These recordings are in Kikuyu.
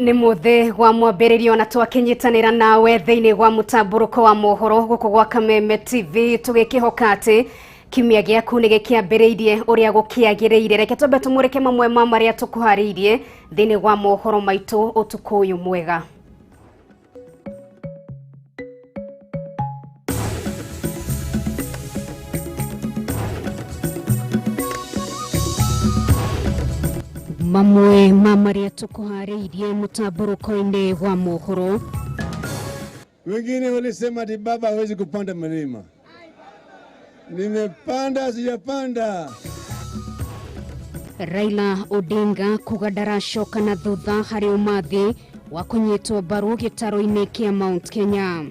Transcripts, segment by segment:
Nĩ mũthĩ wa mwambĩrĩrio na twakĩnyitanĩra nawe thĩinĩ wa mũtambũrũko wa mohoro gũkũ gwa Kameme TV, tũgĩkĩhoka atĩ kiumia gĩaku nĩ gĩkĩambĩrĩirie ũrĩa gũkĩagĩrĩire. Reke twambe tũmũrĩke mamwe ma marĩa tũkũharĩirie thĩinĩ wa mohoro maitũ ũtukũ ũyũ mwega. Mamwe ma marĩa tũkũharĩirie mũtambũrũko-inĩ wa mohoro. Wengine walisema ati baba hawezi kupanda mlima. Nimepanda, sijapanda. Raila Odinga kuga ndaracoka na thutha harĩ ũmathi wa kũnyitwo mbaru gĩtarũ-inĩ kĩa Mount Kenya.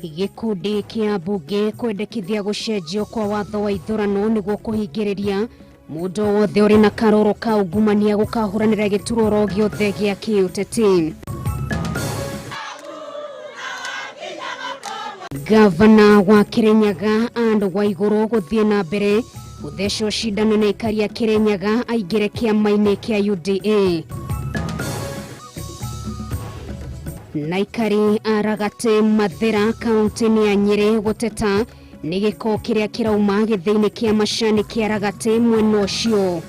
Gĩkundi kĩa mbunge kwendekithia gũcenjio kwa watho wa ithurano nĩguo kũhingĩrĩria mũndũ wothe ũrĩ na karoro ka ungumania gũkahũranĩra gĩturwa gĩothe gĩa kĩũteti. Gavana wa Kirinyaga Anne Waiguru gũthiĩ na mbere gũthecwo cindano nĩ aikari a Kirinyaga aingĩre kĩama-inĩ kĩa UDA. Na aikari a Ragate Mathĩra kaunti-inĩ ya Nyĩrĩ gũteta nĩ gĩko kĩrĩa kĩrauma gĩthĩinĩ kĩa macani kĩa Ragate mwena ũcio.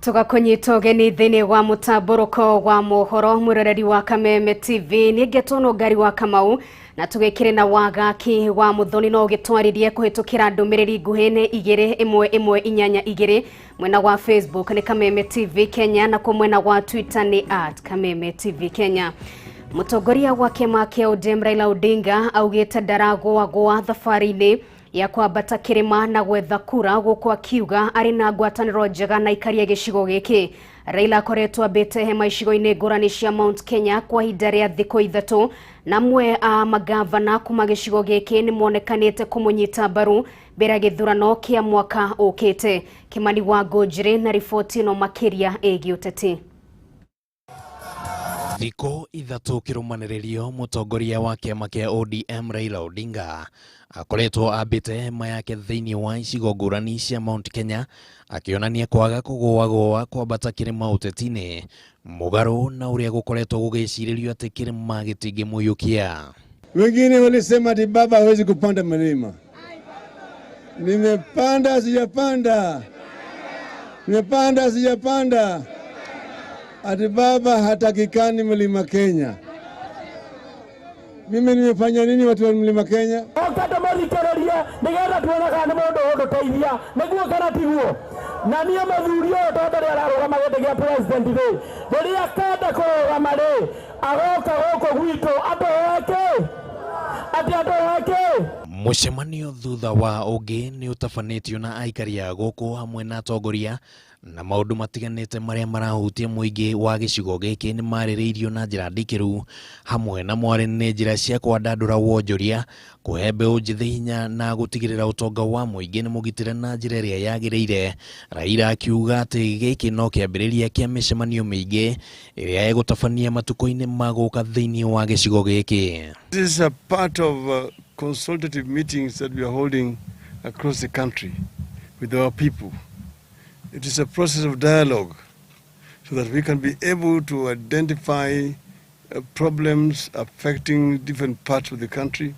Tũgakũnyita ũgeni thĩinĩ wa mũtambũrũko wa mohoro mwĩroreri wa Kameme TV. Niĩ ngetwo Nũngari wa Kamau na tũgĩkĩrĩ na wagaki wa Mũthoni no ũgĩtwarĩrie kũhĩtũkĩra ndũmĩrĩri nguhĩ nĩ igĩrĩ ĩmwe ĩmwe inyanya igĩrĩ. Mwena wa Facebook nĩ Kameme TV Kenya na kwa mwena wa Twitter nĩ at Kameme TV Kenya. Mũtongoria wa kĩama kĩa ODM Raila Odinga augĩte ndaragũagũa thabarĩ-inĩ ya kwambata kĩrĩma na gwetha kura gũkũ akiuga arĩ na ngwatanĩro njega na aikari a gĩcigo gĩkĩ. Raila akoretwo ambĩte hema icigo-inĩ ngũrani cia Mount Kenya kwa ihinda rĩa thikũ ithatũ na amwe a magavana kuma gĩcigo gĩkĩ nĩ monekanĩte kũmũnyita mbaru mbere ya gĩthurano kĩa mwaka ũkĩte. Kimani wa Ngũnjiri na riboti ĩno makĩria ĩgiĩ ũteti. Thikũ ithatũ kĩrũmanĩrĩrio mũtongoria wa kĩama kĩa ODM Raila Odinga akoretwo ambĩte hema yake thĩinĩ wa icigo ngũrani cia Mount Kenya akĩonania kwaga kũgũagũa kwambata kĩrĩma ũteti-inĩ mũgarũ na ũrĩa gũkoretwo gũgĩcirĩrio atĩ kĩrĩma gĩtingĩmũiyũkia. Wengine walisema ati baba hawezi kupanda mlima. Nimepanda, sijapanda. Nimepanda, sijapanda. Ati baba hatakikani mlima Kenya. Mimi nimefanya nini watu wa mlima Kenya? Okata mathikererie nigetha tuone kana nĩ mũndũ ũgũtũteithia nĩguo kana tiguo. Na niĩ mũthuri ũyũ tondũ rĩrĩa ararũgama gĩtĩ kĩa president rĩ, rĩrĩa akenda kũrũgama rĩ, agoka gũkũ gwitũ atũhe kĩ? Atĩ atũhe kĩ? Mũcemanio thutha wa ũngĩ nĩ ũtabanĩtio na aikari a gũkũ hamwe na atongoria na maũndũ matiganĩte marĩa marahutia mũingĩ wa gĩcigo gĩkĩ nĩ marĩrĩirio na njĩra ndikĩru hamwe na mwarĩ nĩ njĩra cia kwandandũra wonjoria, kũhe mbeũ njĩthĩ hinya na gũtigĩrĩra ũtonga wa mũingĩ nĩ mũgitĩre na njĩra ĩrĩa yagĩrĩire. Raila akiuga atĩ gĩkĩ no kĩambĩrĩria kĩa mĩcemanio mĩingĩ ĩrĩa ĩgũtabania matukũ-inĩ ma gũka thĩinĩ wa gĩcigo gĩkĩ. This is a part of consultative meetings that we are holding across the country with our people. It is a process of dialogue so that we can be able to identify problems affecting different parts of the country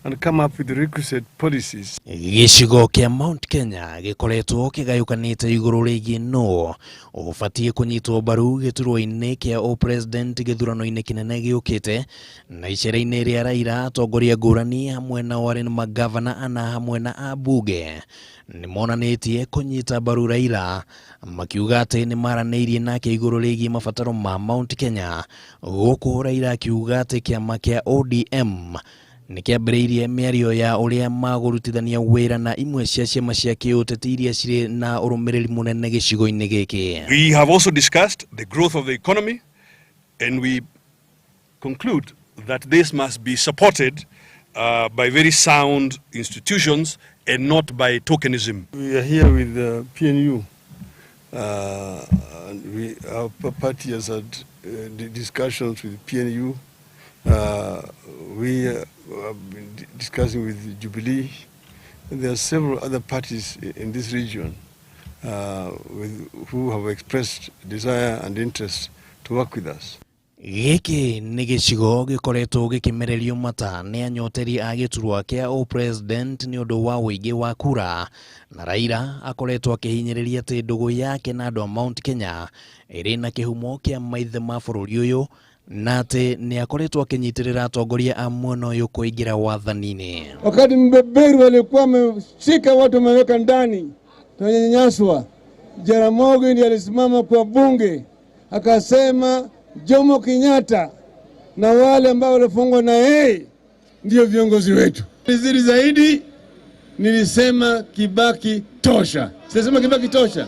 and come up with the requisite policies. Gĩcigo kĩa Mount Kenya gĩkoretwo kĩgayũkanĩte igũrũ rĩgiĩ nũ ũbatiĩ kũnyitwo mbaru gĩturwa-inĩ kĩa ũpresident gĩthurano-inĩ kĩnene gĩũkĩte na icera-inĩ rĩa Raila atongoria ngũrani hamwe na arĩa nĩ magavana ana hamwe na ambunge nĩ monanĩtie kũnyita mbaru Raila makiuga atĩ nĩ maranĩirie nake igũrũ rĩgiĩ mabataro ma Mount Kenya gũkũ Raila akiuga atĩ kĩama kĩa ODM nĩ kĩambĩrĩirie mĩario ya ũrĩa magũrutithania wĩra na imwe cia ciama cia kĩũteti iria cirĩ na ũrũmĩrĩri mũnene gĩcigo-inĩ gĩkĩ. We have also discussed the growth of the economy and we conclude that this must be supported by very sound institutions and not by tokenism. We are here with the PNU And our party has had discussions with PNU. We have been discussing with Jubilee. And there are several other parties in this region who have expressed desire and interest to work with us. Gĩkĩ nĩ gĩcigo gĩkoretwo gĩkĩmererio mata nĩ anyoteri a gĩturwa kĩa ũpresident nĩ ũndũ wa ũingĩ wa kura, na Raila akoretwo akĩhinyĩrĩria atĩ ndũgũ yake na andũ a Mount Kenya ĩrĩ na kĩhumo kĩa maithe ma bũrũri ũyũ, na atĩ nĩ akoretwo akĩnyitĩrĩra atongoria a mwena ũyũ kũingĩra wathani-inĩ. Wakati mbeberu walikuwa wameshika watu wameweka ndani, tunanyanyaswa, Jaramogi ndiye alisimama kwa bunge akasema Jomo Kenyatta na wale ambao walifungwa na yeye ndio viongozi wetu. Nilizidi zaidi, nilisema Kibaki tosha. Sisema Kibaki tosha.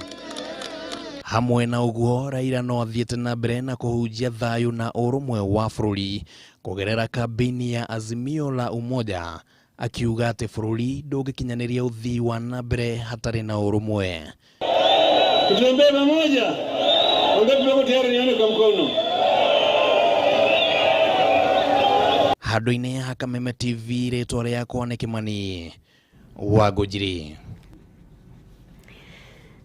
Hamwe na ũguo, Raila no athiĩte na mbere na kũhunjia thayũ na ũrũmwe wa bũrũri kũgerera kambĩini ya Azimio la Umoja, akiuga atĩ bũrũri ndũngĩkinyanĩria ũthii wa na mbere hatarĩ na ũrũmwe. Tutembee pamoja. Wangapi wako tayari nione kwa mkono? Handũ-inĩ ha Kameme TV, rĩtwa rĩakwa nĩ Kimani wa Ngũnjiri.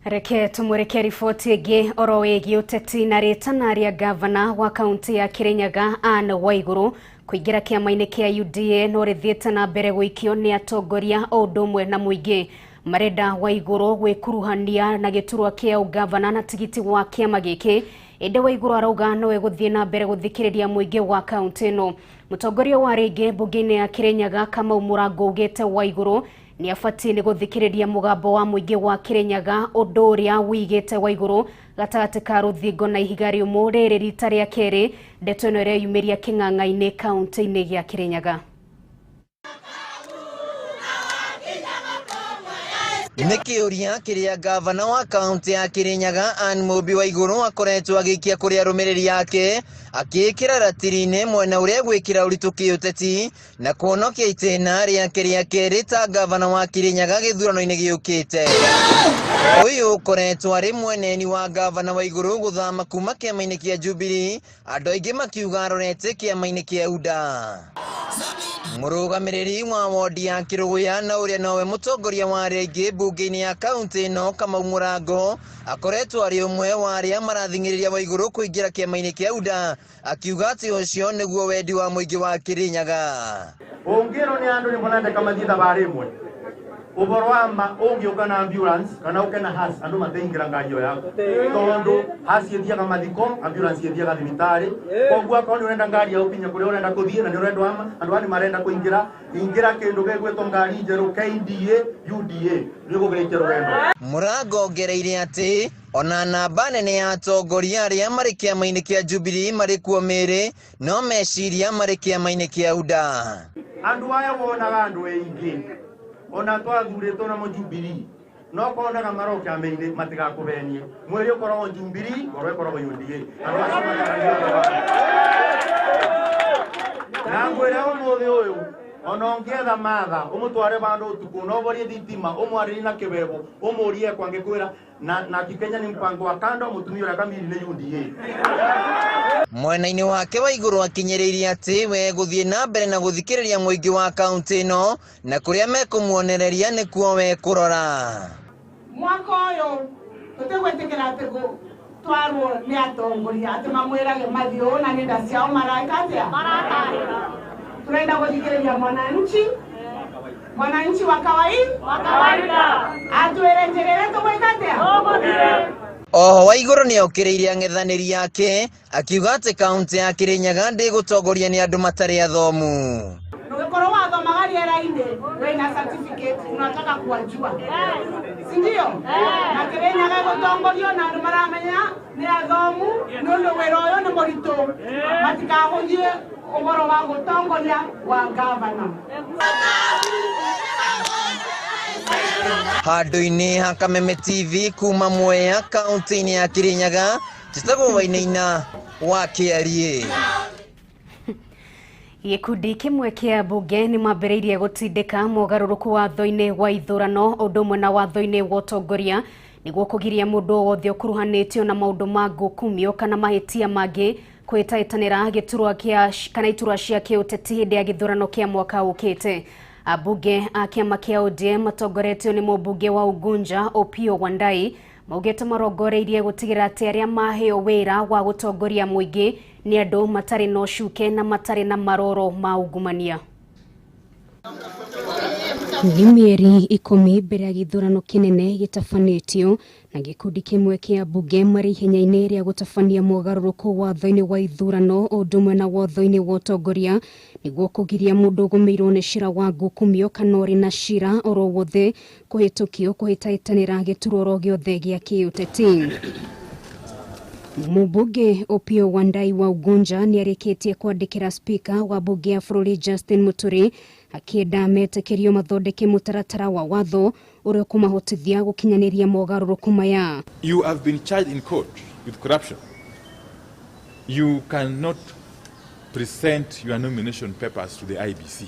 Reke tumureke riboti ĩngĩ oro ĩgiĩ ũteti na rĩtana rĩa gavana wa kaunti ya Kirinyaga Anne Waiguru kũingĩra kĩama-inĩ kĩa UDA no rĩthiĩte na mbere gũikio nĩ atongoria o ũndũ ũmwe na mũingĩ. Marenda Waiguru gwĩkuruhania na gĩturwa kĩa ũgavana na tigiti wa kĩama gĩkĩ, ĩndĩ Waiguru arauga no egũthiĩ na mbere gũthikĩrĩria mũingĩ wa kaunti ĩno. Mũtongoria wa rĩngĩ mbunge-inĩ ya Kirinyaga Kamau Mũrango augĩte Waiguru nĩ abatiĩ nĩ gũthikĩrĩria mũgambo wa mũingĩ wa Kirinyaga, ũndũ ũrĩa wĩigĩte Waiguru gatagatĩ ka rũthingo na ihiga rĩũmũ rĩrĩ rita rĩa kerĩ. Ndeto ĩno ĩreyumĩria kĩng'ang'a-inĩ kaunti-inĩ ya Kirinyaga. Nĩ kĩũria kĩrĩa gavana wa kaunti ya Kirinyaga Anne Mũmbi Waiguru akoretwo agĩikia kũrĩ arũmĩrĩri ake, akĩĩkĩra ratiri-inĩ mwena ũrĩa gwĩkĩra ũritũ kĩũteti na kũhonokia itĩna rĩake rĩa kerĩ ta gavana wa Kirinyaga gĩthurano-inĩ gĩũkĩte. Ũyũ ũkoretwo arĩ mweneni wa gavana Waiguru gũthama kuma kĩama-inĩ kĩa Jubilee, andũ aingĩ makiuga arorete kĩama-inĩ kĩa UDA. Mũrũgamĩrĩri wa wodi ya Kĩrũgũya na ũrĩa nowe mũtongoria wa arĩa aingĩ mbunge-inĩ ya kaunti ĩno Kamau Mũrango akoretwo arĩ ũmwe wa arĩa marathing'ĩrĩria Waiguru kũingĩra kĩama-inĩ kĩa UDA, akiuga atĩ ũcio nĩguo wendi wa mũingĩ wa Kirinyaga. Ũngĩrwo nĩ andũ nĩ marendeka mathiĩ thabarĩ ĩmwe, ũhoro wa ma ũngĩũka na ambulance kana ũke na hearse, andũ mataingĩra ngari ĩyo yaku, tondũ hearse ĩthiaga mathiko, ambulance ĩthiaga thibitarĩ. Koguo akorwo nĩ ũrenda ngari ya gũkinya kũrĩa ũrenda kũthiĩ na nĩ ũrenda ama andũ aya nĩ marenda kũingĩra, ingĩra kĩndũ gĩgwĩtwo ngari njerũ KDA UDA nĩ ũgũgĩrĩkia rũgendo. Mũrango ongereire atĩ ona namba nene ya atongoria arĩa marĩ kĩama-inĩ kĩa Jubilee marĩ kuo mĩĩrĩ no meciria marĩ kĩama-inĩ kĩa UDA. Andũ aya wonaga andũ aingĩ ona twathurĩtwo namo Jubilee no konaga maroka kĩama-inĩ matigakũhenie, mwĩrĩ ũkoragwo Jubilee, ngoro ĩkoragwo UDA. Andũ acio mataragia na ngwĩre ũmũthĩ ũyũ ona ũngĩetha matha ũmũtware vandũ ũtukũ na ũborie thitima ũmwarĩrie na kĩbebo ũmũrie kwangĩkwĩra na Kikenya ni mpango wa kando mũtumia ũrĩa kamiri nĩ UDA. Mwena-inĩ wake Waiguru akinyĩrĩirie atĩ we gũthiĩ na mbere na gũthikĩrĩria mũingĩ wa kaunti ĩno na kũrĩa mekũmuonereria nĩkuo we kũrora. Mwaka ũyũ tũtigwĩtĩkĩra atĩ gũtwarwo nĩ atongoria atĩ mamwĩrage mathiĩ ũũ na nenda ciao mareka atĩa, turenda gũthikĩrĩria mwananchi, mwananchi wa kawaida atwĩre njĩra ĩrĩa tũgwĩka atĩa. Oho Waiguru nĩ okĩrĩire ang'ethanĩri ake akiuga atĩ kaunti ya Kirinyaga ndĩgũtongoria nĩ andũ matarĩ athomu. Ũgĩkorwo wathomaga rĩera-inĩ wĩna certificate unataka kuwajua, si ndio? Na Kirinyaga ĩgũtongorio na andũ maramenya nĩ athomu nĩ ũndũ wĩra ũyũ nĩ mũritũ, matikahũthie ũhoro wa gũtongoria wa gavana. Handũ-inĩ ha Kameme TV kuma Mwea kaunti-inĩ ya Kirinyaga, njĩtagwo Wainaina wa Kĩariĩ. Gĩkundi kĩmwe kĩa mbunge nĩ mambĩrĩirie gũtindĩka mogarũrũku watho-inĩ wa ithurano ũndũ ũmwe na watho-inĩ wa ũtongoria Nĩguo kũgiria mũndũ o wothe ũkuruhanĩtio na maũndũ ma ngukumio kana mahĩtia mangĩ kwĩhĩtahĩtanĩra gĩturwa kĩa kana iturwa cia kĩũteti hĩndĩ ya gĩthurano kĩa mwaka ũkĩte. Ambunge a kĩama kĩa ODM matongoretio nĩ mũmbunge wa Ugunja Opiyo Wandayi maugĩte marongoreirie gũtigĩrĩra atĩ arĩa maheo wĩra wa gũtongoria mũingĩ nĩ andũ matarĩ na ũcuke na matarĩ na maroro ma ungumania. Nĩ mĩeri 10 mbere ya gĩthurano kĩnene gĩtabanĩtio na gĩkundi kĩmwe kĩa mbunge marĩ ihenya-inĩ rĩa gũtabania mogarũrũku watho-inĩ wa ithurano o ũndũ ũmwe na watho-inĩ wa ũtongoria nĩguo kũgiria mũndũ ũgũmĩirwo nĩ cira wa ngukumio kana ũrĩ na cira oro wothe kũhĩtũkio kũhĩtahĩtanĩra gĩturwa oro gĩothe gĩa kĩũteti. Mũmbunge Opiyo Wandayi wa Ugunja nĩarĩkĩtie kwandĩkĩra spika wa mbunge ya bũrũri Justin Muturi akĩenda metĩkĩrio mathondeke mũtaratara wa watho ũrĩa ũkũmahotithia gũkinyanĩria mogarũrũku maya. You have been charged in court with corruption. You cannot present your nomination papers to the IEBC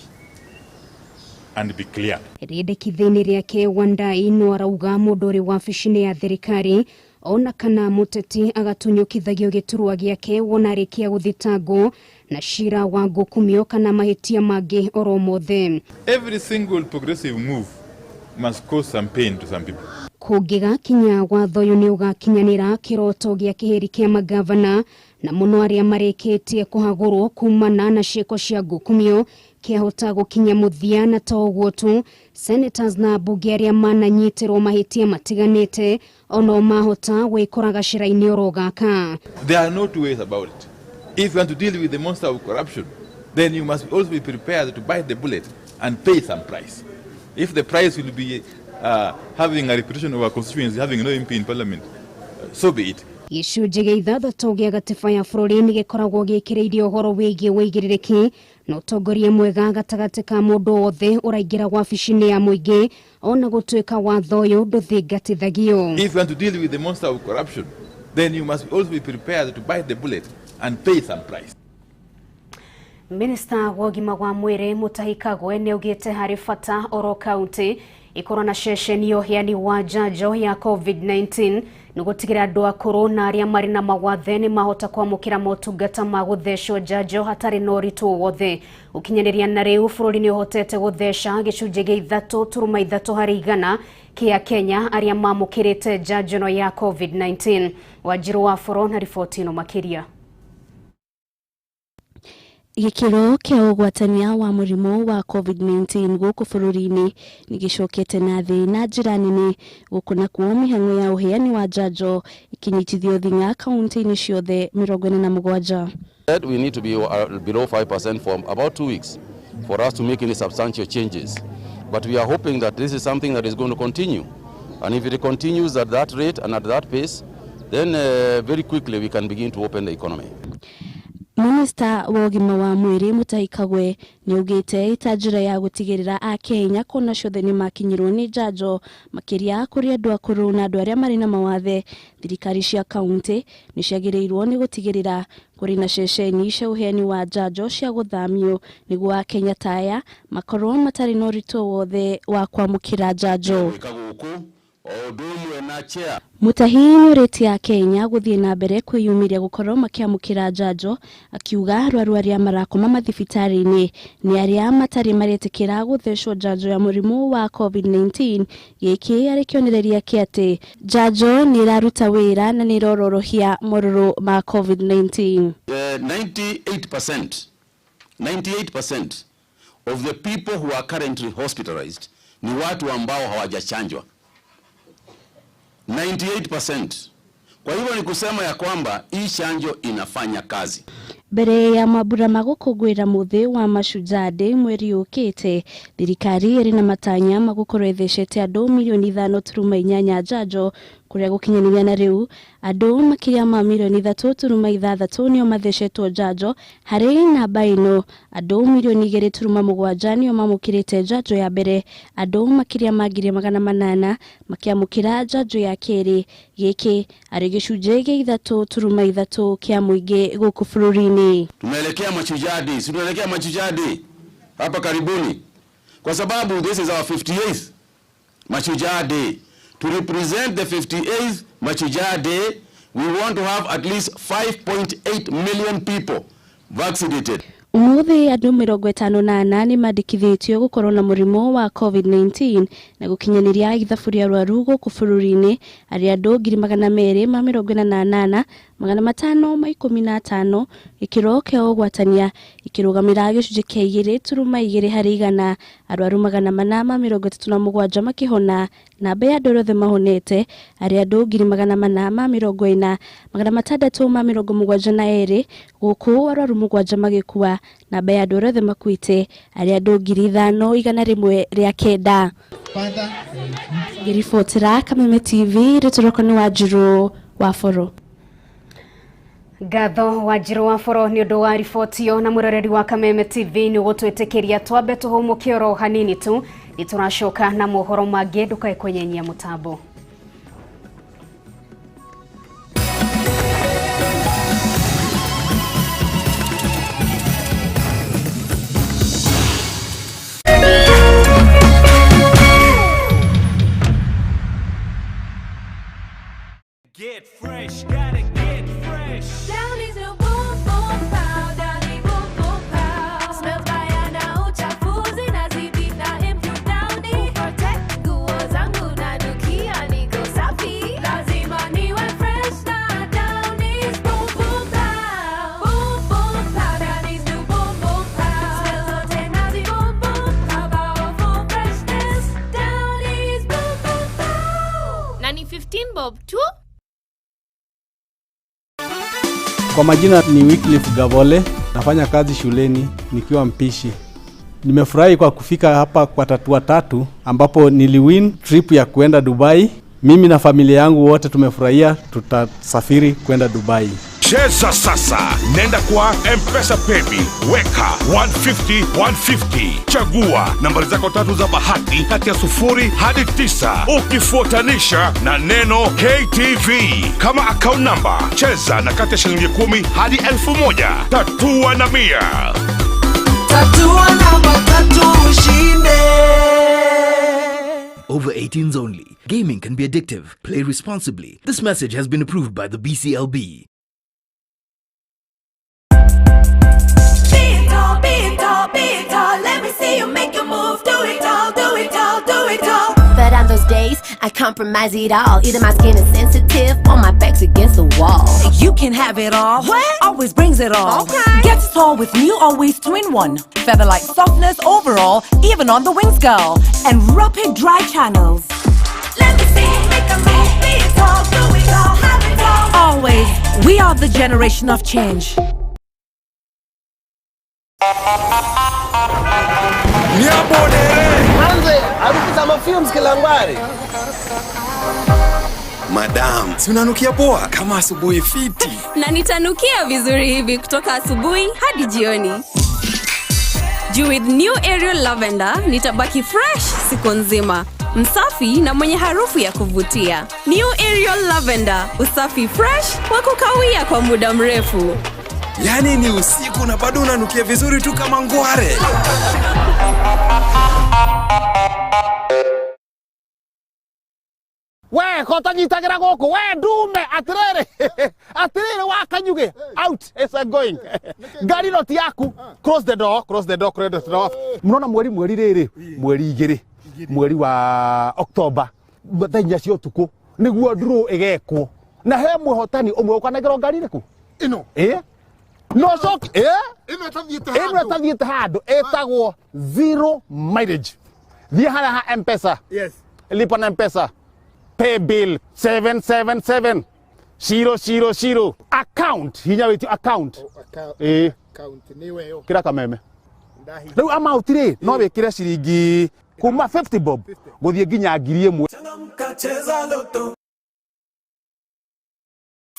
and be cleared. Rĩendekithia-inĩ rĩake Wandayi no arauga mũndũ ũrĩ wabici-inĩ ya thirikari ona kana mũteti agatunyũkithagio gĩturwa gĩake wona arĩkia gũthitangwo na cira wa ngukumio kana mahĩtia mangĩ oro mothe. Every single progressive move must cause some pain to some people. Kũngĩgakinya watho ũyũ nĩ ũgakinyanĩra kĩroto gĩa kĩhĩri kĩa magavana na mũno arĩa marĩkĩtie kũhagũrwo kumana na ciĩko cia ngukumio kĩahota gũkinya mũthia. Na to ũguo tu, senators na ambunge arĩa mananyitĩrwo mahĩtia matiganĩte ono mahota gwĩkora gacĩra-inĩ oro gaka. There are no two ways about it. If you want to deal with the monster of corruption, then you must also be prepared to bite the bullet and pay some price. If the price will be having a reputation of our constituency having no MP in parliament, so be it. Gĩcunjĩ gĩa 6 gĩa gatiba ya bũrũri nĩ gĩkoragwo gĩkĩrĩirie ũhoro wĩgiĩ wĩigĩrĩrĩki na ũtongoria mwega gatagatĩ ka mũndũ wothe ũraingĩra wabici-inĩ ya mũingĩ ona gũtuĩka watho ũyũ ndũthingatithagio. If you want to deal with the monster of corruption, then you must also be prepared to bite the bullet and pay some price. Minista wa ũgima wa mwĩrĩ Mutahi Kagwe nĩ augĩte harĩ bata oro kaunti ikorwo na ceceni ya ũheani wa njanjo ya COVID-19 nĩ gũtigĩrĩra andũ akũrũ na arĩa marĩ na mawathe nĩ mahota kwamũkĩra motungata ma gũthecwo njanjo hatarĩ na ũritũ wothe. Gũkinyanĩria na rĩu bũrũri nĩ ũhotete gũtheca gĩcunjĩ gĩa 3.3 harĩ igana kĩa Kenya arĩa mamũkĩrĩte njanjo ĩno ya COVID-19. Wanjirũ wa Boro na riboti ĩno makĩria. Gĩkĩro kĩa ũgwatania wa mũrimũ wa COVID-19 gũkũ bũrũri-inĩ nĩ gĩcokete na thĩ na njĩra nene, gũkũ nakuo mĩhang'o ya ũheani wa njanjo ĩkĩnyitithio thing'a kaunti-inĩ ciothe 47. We need to be below 5% for about 2 weeks for us to make any substantial changes. But we are hoping that this is something that is going to continue. And if it continues at that rate and at that pace, then very quickly we can begin to open the economy. Minista wa ũgima wa mwĩrĩ Mutahi Kagwe nĩaugĩte ĩta njĩra ya gũtigĩrĩra akenya kona ciothe nĩmakinyĩrwo nĩ njanjo makĩria kũrĩ andũ akũrũ na andũ arĩa marĩ na mawathe. Thirikari cia kaunti nĩciagĩrĩirwo nĩ gũtigĩrĩra kũrĩ na ceceni cia ũheani wa njanjo cia gũthamio nĩguo akenya ta aya makorwo matarĩ na ũritũ wothe wa kwamũkĩra njanjo. Mutahi nĩorĩtie akenya gũthiĩ na mbere kwĩyumĩria gũkorwo makĩamũkĩra njanjo, akiuga arwaru arĩa marakoma mathibitarĩ-inĩ nĩ arĩa matarĩ maretĩkĩra gũthecwo njanjo ya mũrimũ wa COVID-19. Gĩkĩ arĩ kĩonereria kĩa atĩ njanjo nĩ ĩraruta wĩra na nĩ ĩrororohia morũrũ ma COVID-19. 98% of the people who are currently hospitalized ni watu ambao hawajachanjwa. 98%. Kwa hivyo ni kusema ya kwamba hii chanjo inafanya kazi. Mbere ya mambura ma gũkũngũĩra mũthĩ wa Mashujaa Day mweri ũkĩte, thirikari ĩrĩ na matanya ma gũkorwo ĩthecete andũ mirioni 5.8 njanjo, kũrĩa gũkinyanĩria na rĩu andũ makĩria ma mirioni 3.6 nĩo mathecetwo njanjo. Harĩ namba ĩno andũ mirioni 2.7 nĩo mamũkĩrĩte njanjo ya mbere, andũ makĩria ma 800,000 makĩamũkĩra njanjo ya kerĩ. Gĩkĩ arĩ gĩcunjĩ gĩa 3.3 kĩa mũingĩ gũkũ bũrũri-inĩ. Tunaelekea Mashujaa Day, si tunaelekea Mashujaa Day hapa karibuni, kwa sababu this is our 58th Mashujaa Day. To represent the 58th Mashujaa Day, we want to have at least 5.8 million people vaccinated. Umuthi andu 54 nimandikithitio gukorwo na murimu wa COVID-19 na gukinyaniria ithabu ria arwaru guku bururi-ini aria andu 248 515 gikiro kia ugwatania ikirugamira gicunji kia 2.2 hari igana arwaru 437 makihona namba ya andu othe mahonete aria andu 440 672 guku arwaru 7 magikua namba ya andu othe makuite aria andu 5109. Ngiribotera Kameme TV ritoroko ni Wanjiru wa Boro. Ngatho Wanjiru wa Boro ni undu wa riboti yo na muroreri wa Kameme TV ni gutwitikiria twambe tuhumuke oro hanini tu ni turacoka na mohoro mangi ndukae kwenyenyia mutambo. Get fresh, gotta get fresh. Downy's new boom boom pow, Downy boom boom pow. Smells baya na uchafuzi na zidi na improve Downy. Protect nguo zangu na nukia niko safi. Lazima niwe fresh na Downy's boom boom pow. Boom boom pow, Downy's new boom boom pow. Smells zote nazi boom boom pow, powerful freshness. Downy's boom boom pow. Na ni 15 bob tu. Kwa majina ni Wycliffe Gavole, nafanya kazi shuleni nikiwa mpishi. Nimefurahi kwa kufika hapa kwa Tatua Tatu ambapo niliwin trip ya kuenda Dubai. Mimi na familia yangu wote tumefurahia, tutasafiri kwenda Dubai. Cheza sasa, nenda kwa M-Pesa Paybill, weka 150 150, chagua nambari zako tatu za bahati kati ya 0 hadi 9, ukifuatanisha na neno KTV kama account number. Cheza na kati ya shilingi 10 hadi 1000. Tatua na 100. Tatua namba tatu ushinde. Over 18s only. Gaming can be addictive. Play responsibly. This message has been approved by the BCLB. Be it all, be it all, be it all. Let me see you make your move. Do it all, do it all, do it all. But on those days, I compromise it all. Either my skin is sensitive or my back's against the wall. You can have it all. What? Always brings it all. Okay. Gets it all with new Always 2-in-1. Featherlight softness overall, even on the wings, girl. And rapid dry channels. Let me see you make a move. Be it all, do it all, have it all. Always, we are the generation of change. Manze, harufu za mafumes Kilangwari. Madam, si unanukia poa kama asubuhi fiti. Na nitanukia vizuri hivi kutoka asubuhi hadi jioni. Juu with new Ariel Lavender nitabaki fresh siku nzima. Msafi na mwenye harufu ya kuvutia. New Ariel Lavender, usafi fresh wa kukawia kwa muda mrefu. Yani ni usiku na bado unanukia vizuri tu kama ngware. We kota nyitagira guku we ndume atiriri atiriri wa kanyuge out is a going ngari no ti yaku. Close the door, close the door, close the door. Murona mweri riri mweri igiri mweri wa October thaa inya cia utuku niguo draw igekwo na he mwihotani umwe ukanengerwo ngari iriku ino no shock ino ĩtathiĩte handũ ĩtagwo zero mileage. Thiĩ harĩa ha M-Pesa. Yes. Lipa na M-Pesa. Pay bill 777 000 account hinya wĩtio account. Account ni weyo kira Kameme rĩu amount rĩ no wĩkĩre ciringi kuma 50 bob gũthiĩ nginya 1000.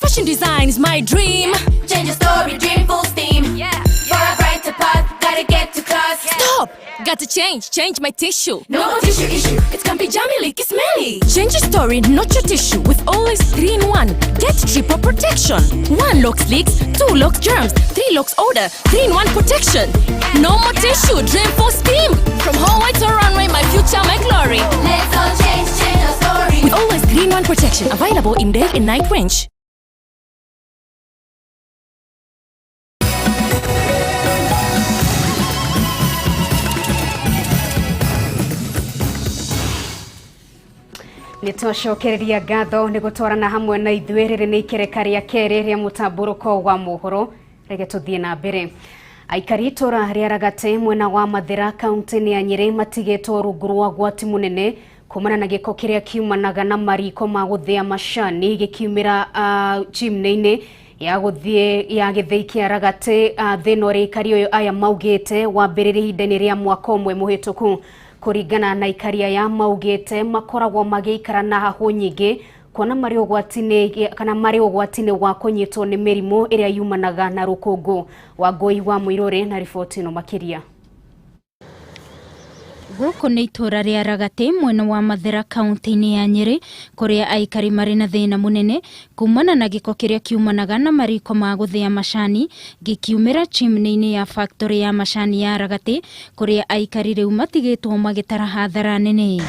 Fashion design is my dream. Change your story, dream full steam. Yeah. For a brighter path, gotta get to class. Yeah. Stop! Got to change my tissue. No more tissue issue. It can be jammy, leaky, smelly. Change your story, not your tissue. With always 3-in-1. Get triple protection. 1 locks leaks, 2 locks germs, 3 locks odor, 3-in-1 protection. No more tissue, dream full steam. From hallway to runway, my future, my glory. Let's all change our story. With always 3-in-1 protection available in day and night range. Nä twacokereria ngatho nä gå twarana hamwe na ithuä rä rä nä ikereka rĩa kerĩ rĩa mũtambũrũko wa mohoro. Reke tũthiĩ na mbere. Aikari itũra rĩa Ragate mwena wa Mathĩra kaunti-inĩ ya Nyĩrĩ matigĩtwo rungu rwa ũgwati mũnene kumana na gĩko kĩrĩa kiumanaga na mariko ma gũthĩa macani gĩkiumĩra chimney-inĩ ya gũthiĩ ya gĩthĩi kĩa Ragate. Thĩna ũrĩa aikari ũyũ aya maugĩte wambĩrĩria ihinda-inĩ rĩa mwaka ũmwe mũhĩtũku. Kũringana na aikari aya maugĩte makoragwo magĩikara na hahũ nyingĩ kuona marĩ ũgwati-inĩ kana marĩ ũgwati-inĩ wa kũnyitwo nĩ mĩrimũ ĩrĩa yumanaga na rũkũngũ. Wangũi wa Mũirũrĩ na riboti ĩno makĩria. Gũkũ nĩ itũra rĩa Ragate mwena wa Mathĩra kaunti-inĩ ya Nyĩrĩ kũrĩa aikari marĩ na thĩna mũnene kumana na gĩko kĩrĩa kiumanaga na mariko ma gũthĩa macani gĩkiumĩra chimney-inĩ ya factory ya macani ya Ragate kũrĩa aikari rĩu matigĩtwo magĩtara hathara nene.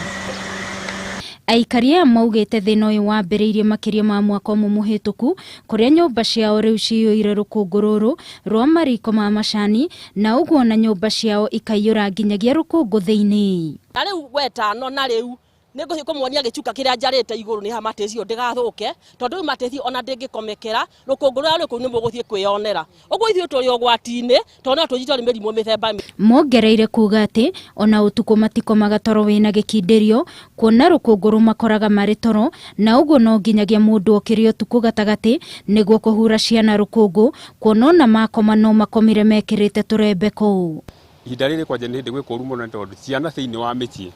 Aikari aya maugĩte thĩna ũyũ wambĩrĩirie makĩria ma mwaka ũmwe mũhĩtũku kũrĩa nyũmba ciao rĩu ciyũire rũkũngũ rũrũ rwa mariko ma macani na ũguo na nyũmba ciao ikaiyũra nginyagia rũkũngũ thĩinĩ. Na rĩu wetano na rĩu nĩngũthiĩ kũmuonia gĩcuka kĩrĩa njarĩte igũrũ nĩ ha matĩci ũyũ ndĩgathũke tondũ rĩu matĩci ona ndĩngĩkomekera rũkũngũ rũrĩa rwĩ kũu nĩ mũgũthiĩ kwĩyonera. Ũguo ithuĩ tũrĩ ũgwati-inĩ tondũ no tũnyitwo nĩ mĩrimũ mĩthemba. Mongereire kuga atĩ ona ũtukũ matikomaga toro wĩna gĩkindĩrio kuona rũkũngũ rũmakoraga marĩ toro na ũguo no nginyagia mũndũ okĩre ũtukũ gatagatĩ nĩguo kũhura ciana rũkũngũ kuona ona makoma no makomire mekĩrĩte tũrembeko. Ihinda rĩrĩ kwanja nĩ hĩndĩ gwĩ kũũru mũno tondũ ciana thĩinĩ wa mĩciĩ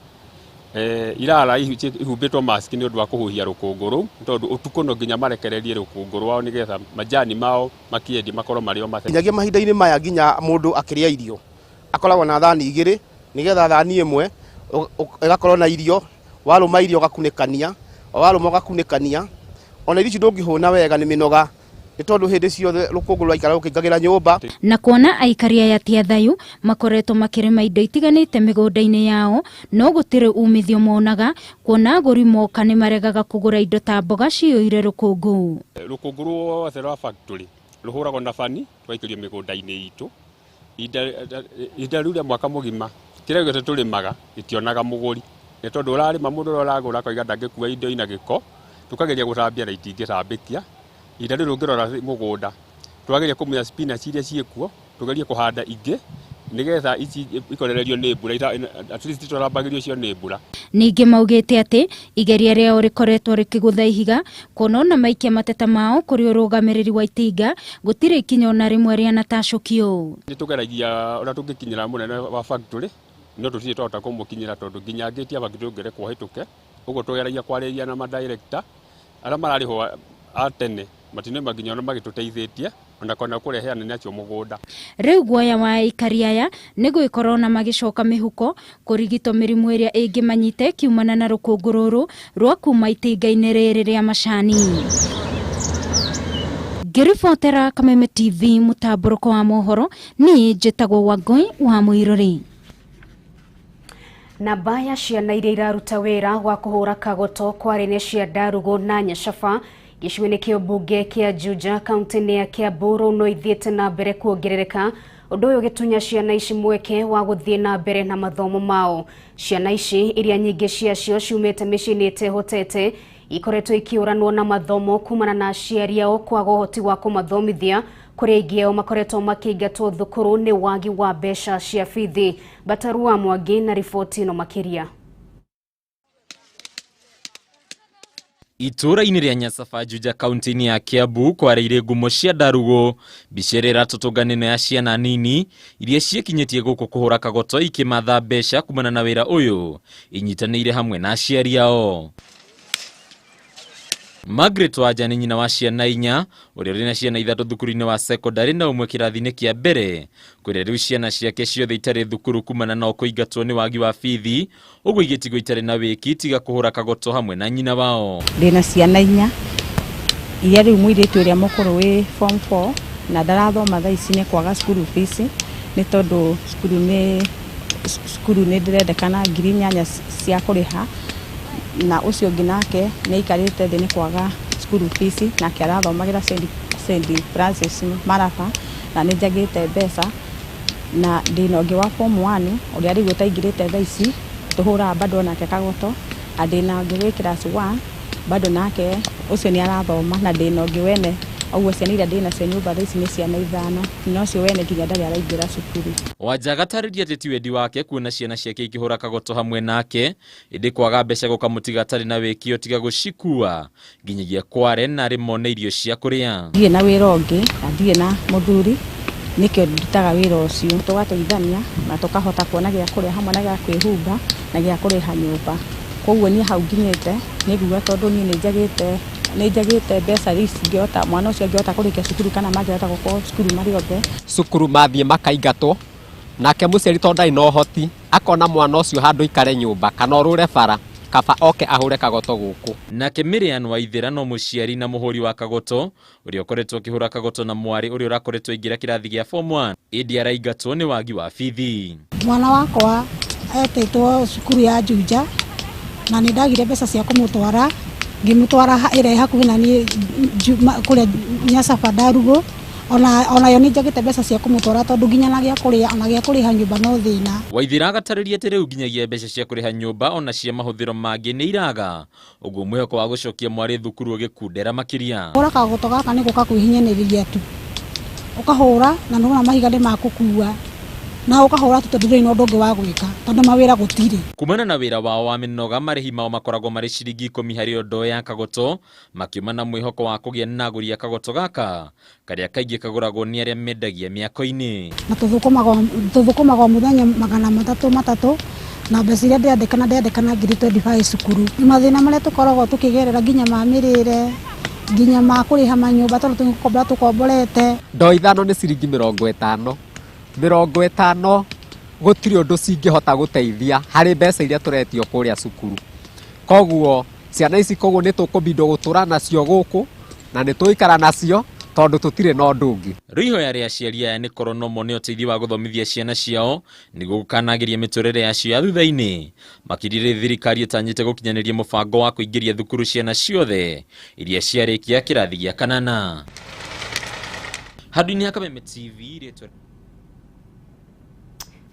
irara ihumbĩtwo mask nĩ ũndũ wa kũhuhia rũkũngũ rũu tondũ ũtukũ no nginya marekererie rũkũngũ rwao nĩgetha majani mao makĩendia makorwo marĩ o matheru. Nginyagia mahinda-inĩ maya nginya mũndũ akĩrĩa irio akoragwo na thani igĩrĩ nĩgetha thani ĩmwe ĩgakorwo na irio, warũma irio ũgakunĩkania, warũma ũgakunĩkania, ona irio icio ndũngĩhũna wega nĩ mĩnoga nĩ tondũ hĩndĩ ciothe rũkũngũ rwaikara rũkĩingagĩra nyũmba. Na kuona aikari aya ti athayũ makoretwo makĩrĩma indo itiganĩte mĩgũnda-inĩ yao no gũtirĩ umithio monaga kuona agũri moka nĩ maregaga kũgũra indo ta mboga ciyũire rũkũngũ. Rũkũngũ ruothe rwa factory rũhũragwo na bani rwaikĩrio mĩgũnda-inĩ itũ. Ihinda rĩu rĩa mwaka mũgima kĩrĩa gĩothe tũrĩmaga gĩtionaga mũgũri nĩ tondũ ũrarĩma mũndũ ũrĩa ũragũra akauga ndangĩkua indo ina gĩko, tũkageria gũthambia na itingĩthambĩkia. Ihinda rĩrĩ ũngĩrora mũgũnda twageria kũmunya spinach iria ciĩkuo tũgerie kũhanda ingĩ nĩgetha ici ikorererio nĩ mbura, at least tũrambagĩrio cio nĩ mbura. Ningĩ maugĩte atĩ igeria rĩao rĩkoretwo rĩkĩgũtha ihiga kuona ona maikia mateta mao kũrĩ ũrũgamĩrĩri wa itinga gũtirĩ ikinya ona rĩmwe rĩanatacũkio. Nĩ tũgeragia ũrĩa tũngĩkinyĩra mũnene wa factory no tũtirĩ twahota kũmũkinyĩra tondũ nginya ngĩti ya factory ũngĩrekwo hĩtũke, ũguo tũgeragia kwarĩria na madirector arĩa mararĩhwo a tene matinema nginya ona magĩtũteithĩtie ona kana kũrehe anene acio mũgũnda. Rĩu guoya wa aikari aya nĩ gwĩkorwo na magĩcoka mĩhuko kũrigitwo mĩrimũ ĩrĩa ĩngĩmanyite kiumana na rũkũngũ rũrũ rwa kuma itinga-inĩ rĩrĩ rĩa macani. Ngĩribotera Kameme TV mũtambũrũko wa mohoro, niĩ njĩtagwo Wangũi wa Mũirũrĩ. Namba ya ciana iria iraruta wĩra wa kũhũra kagoto kwarĩ nĩ cia Ndarugo na Nyacaba gĩcigo-inĩ kĩa ũmbunge kĩa Juja kaunti-inĩ ya Kiambu rũu no ithiĩte na mbere kuongerereka, ũndũ ũyũ ũgĩtunya ciana ici mweke wa gũthiĩ na mbere na mathomo mao. Ciana ici iria nyingĩ ciacio ciumĩte mĩciĩ-inĩ ĩtehotete ikoretwo ikĩũranwo na mathomo kumana na aciari ao kwaga ũhoti wa kũmathomithia, kũrĩa aingĩ ao makoretwo makĩingatwo thukuru nĩ wagi wa mbeca cia bithi. Batarua Mwangi na riboti ĩno makĩria. Itũũra-inĩ rĩa Nyacaba Juja kaunti-inĩ ya Kiambu kwarĩire ngumo cia Ndarugo mbica ĩrĩa ĩratũtũnga nĩno ya ciana nini iria ciĩkinyĩtie gũkũ kũhũra kagoto ikĩmatha mbeca kumana na wĩra ũyũ inyitanĩire hamwe na aciari ao. Margaret Wanja nĩ nyina wa ciana inya ũrĩa ũrĩ na ciana ithatũ thukuru-inĩ wa secondary na ũmwe kĩrathi-inĩ kĩa mbere kũrĩa rĩu ciana ciake ciothe itarĩ thukuru kumana na kũingatwo nĩ wagi wa bithi ũguo igĩtigwo itarĩ na wĩki tiga kũhũra kagoto hamwe na nyina wao. Ndĩna ciana inya iria rĩu mũirĩtu ũrĩa mũkũrũ wĩ form 4 na ndarathoma thaa ici nĩ kwaga cukuru fees nĩ tondũ cukuru nĩ ndĩrendekana 8,000 cia kũrĩha Na ũcio ũngĩ nake nĩ aikarĩte thĩ nĩ kwaga cukuru fees, nake arathomagĩra St Francis Maraba, na nĩ njagĩte mbeca. Na ndĩna ũngĩ wa form 1 ũrĩa rĩu ũtaingĩrĩte thaa ici, tũhũraga bado nake kagoto, na ndĩna ũngĩ wĩ class 1 bado nake ũcio nĩ arathoma, na ndĩna ũngĩ wene. Ũguo ciana iria ndĩnacio nyũmba thaa ici nĩ ciana 5, na ũcio wene nginya ndarĩ araingĩra cukuru. Wanjaga atarĩria atĩ ti wendi wake kuona ciana ciake ikĩhũra kagoto hamwe nake, ĩndĩ kwaga mbeca gũkamũtiga atarĩ na wĩkio tiga gũcikua nginyagia kware na arĩ mone irio cia kũrĩa. Ndirĩ na wĩra ũngĩ na ndirĩ na mũthuri, nĩkĩo ndutaga wĩra ũcio. Tũgateithania na tũkahota kuona gĩa kũrĩa hamwe na gĩa kwĩhumba na gĩa kũrĩha nyũmba. Koguo niĩ hau nginyĩte nĩ nguga tondũ niĩ nĩ njagĩte mbeca ici ingĩhota, mwana ũcio angĩhota kũrĩkia cukuru kana mangĩhota gũkorwo cukuru marĩ othe. Cukuru mathiĩ makaingatwo, nake mũciari tondũ ndarĩ na ũhoti akona mwana ũcio handũ aikare nyũmba kana orũre bara, kaba oke ahũre kagoto gũkũ. Nake Miriam Waithera no mũciari na mũhũri wa kagoto ũrĩa ũkoretwo akĩhũra kagoto na mwarĩ ũrĩa ũrakoretwo aingĩra kĩrathi gĩa form 1, ĩndĩ araingatwo nĩ wagi wa bithi. Mwana wakwa etĩtwo cukuru ya Juja na nĩ ndagire mbeca cia kũmũtwara, ngĩmũtwara ĩrĩa ĩ hakuhĩ na niĩ kũrĩa Nyasaba Ndarugo. Onayo nĩ njagĩte mbeca cia kũmũtwara tondũ nginya na gĩa kũrĩa, ona gĩa kũrĩha nyũmba no thĩna. Waithera agatarĩria atĩ rĩu nginyagia mbeca cia kũrĩha nyũmba ona cia mahũthĩro mangĩ nĩ iraga, ũguo mwĩhoko wa gũcokia mwarĩ thukuru ũgĩkundera makĩria. Hũra kagoto gaka nĩ gũka kwĩhinyanĩrĩria tu, ũkahũra na nĩwona mahiga nĩ makũkua, na ũkahũra tu tondũ ndũrĩ na ũndũ ũngĩ wa gwĩka tondũ mawĩra gũtirĩ. Kumana na wĩra wao wa mĩnoga, marĩhi mao makoragwo marĩ ciringi 10 harĩ ndoo ya kagoto, makiuma na mwĩhoko wa kũgĩa na agũri a kagoto gaka karĩa kaingĩ kagũragwo nĩ arĩa mendagia mĩako-inĩ. Na tũthũkũmaga o mũthenya 300 300, na mbeca iria ndĩandĩkana ndĩandĩkana ngiri 25 cukuru. Mathĩna marĩa tũkoragwo tũkĩgerera nginya ma mĩrĩre, nginya ma kũrĩha manyũmba tondũ tũgũkombora tũkomborete. Ndoo 5 nĩ ciringi 50. 50 gũtirĩ ũndũ cingĩhota gũteithia harĩ mbeca iria tũretio kũrĩa cukuru. Koguo ciana ici koguo nĩ tũkũbindwo gũtũra nacio gũkũ na nĩ tũgũikara nacio tondũ tũtirĩ na ũndũ ũngĩ. Rĩu ihoya rĩa aciari aya nĩ korwo no mone ũteithio wa gũthomithia ciana ciao nĩguo gũkanagĩria mĩtũrĩre yacio ya thutha-inĩ. Makĩria rĩrĩ thirikari ĩtanyĩte gũkinyanĩria mũbango wa kũingĩria thukuru ciana ciothe iria ciarĩkia kĩrathi gĩa 8. Handũ-inĩ ha Kameme TV, rĩtwa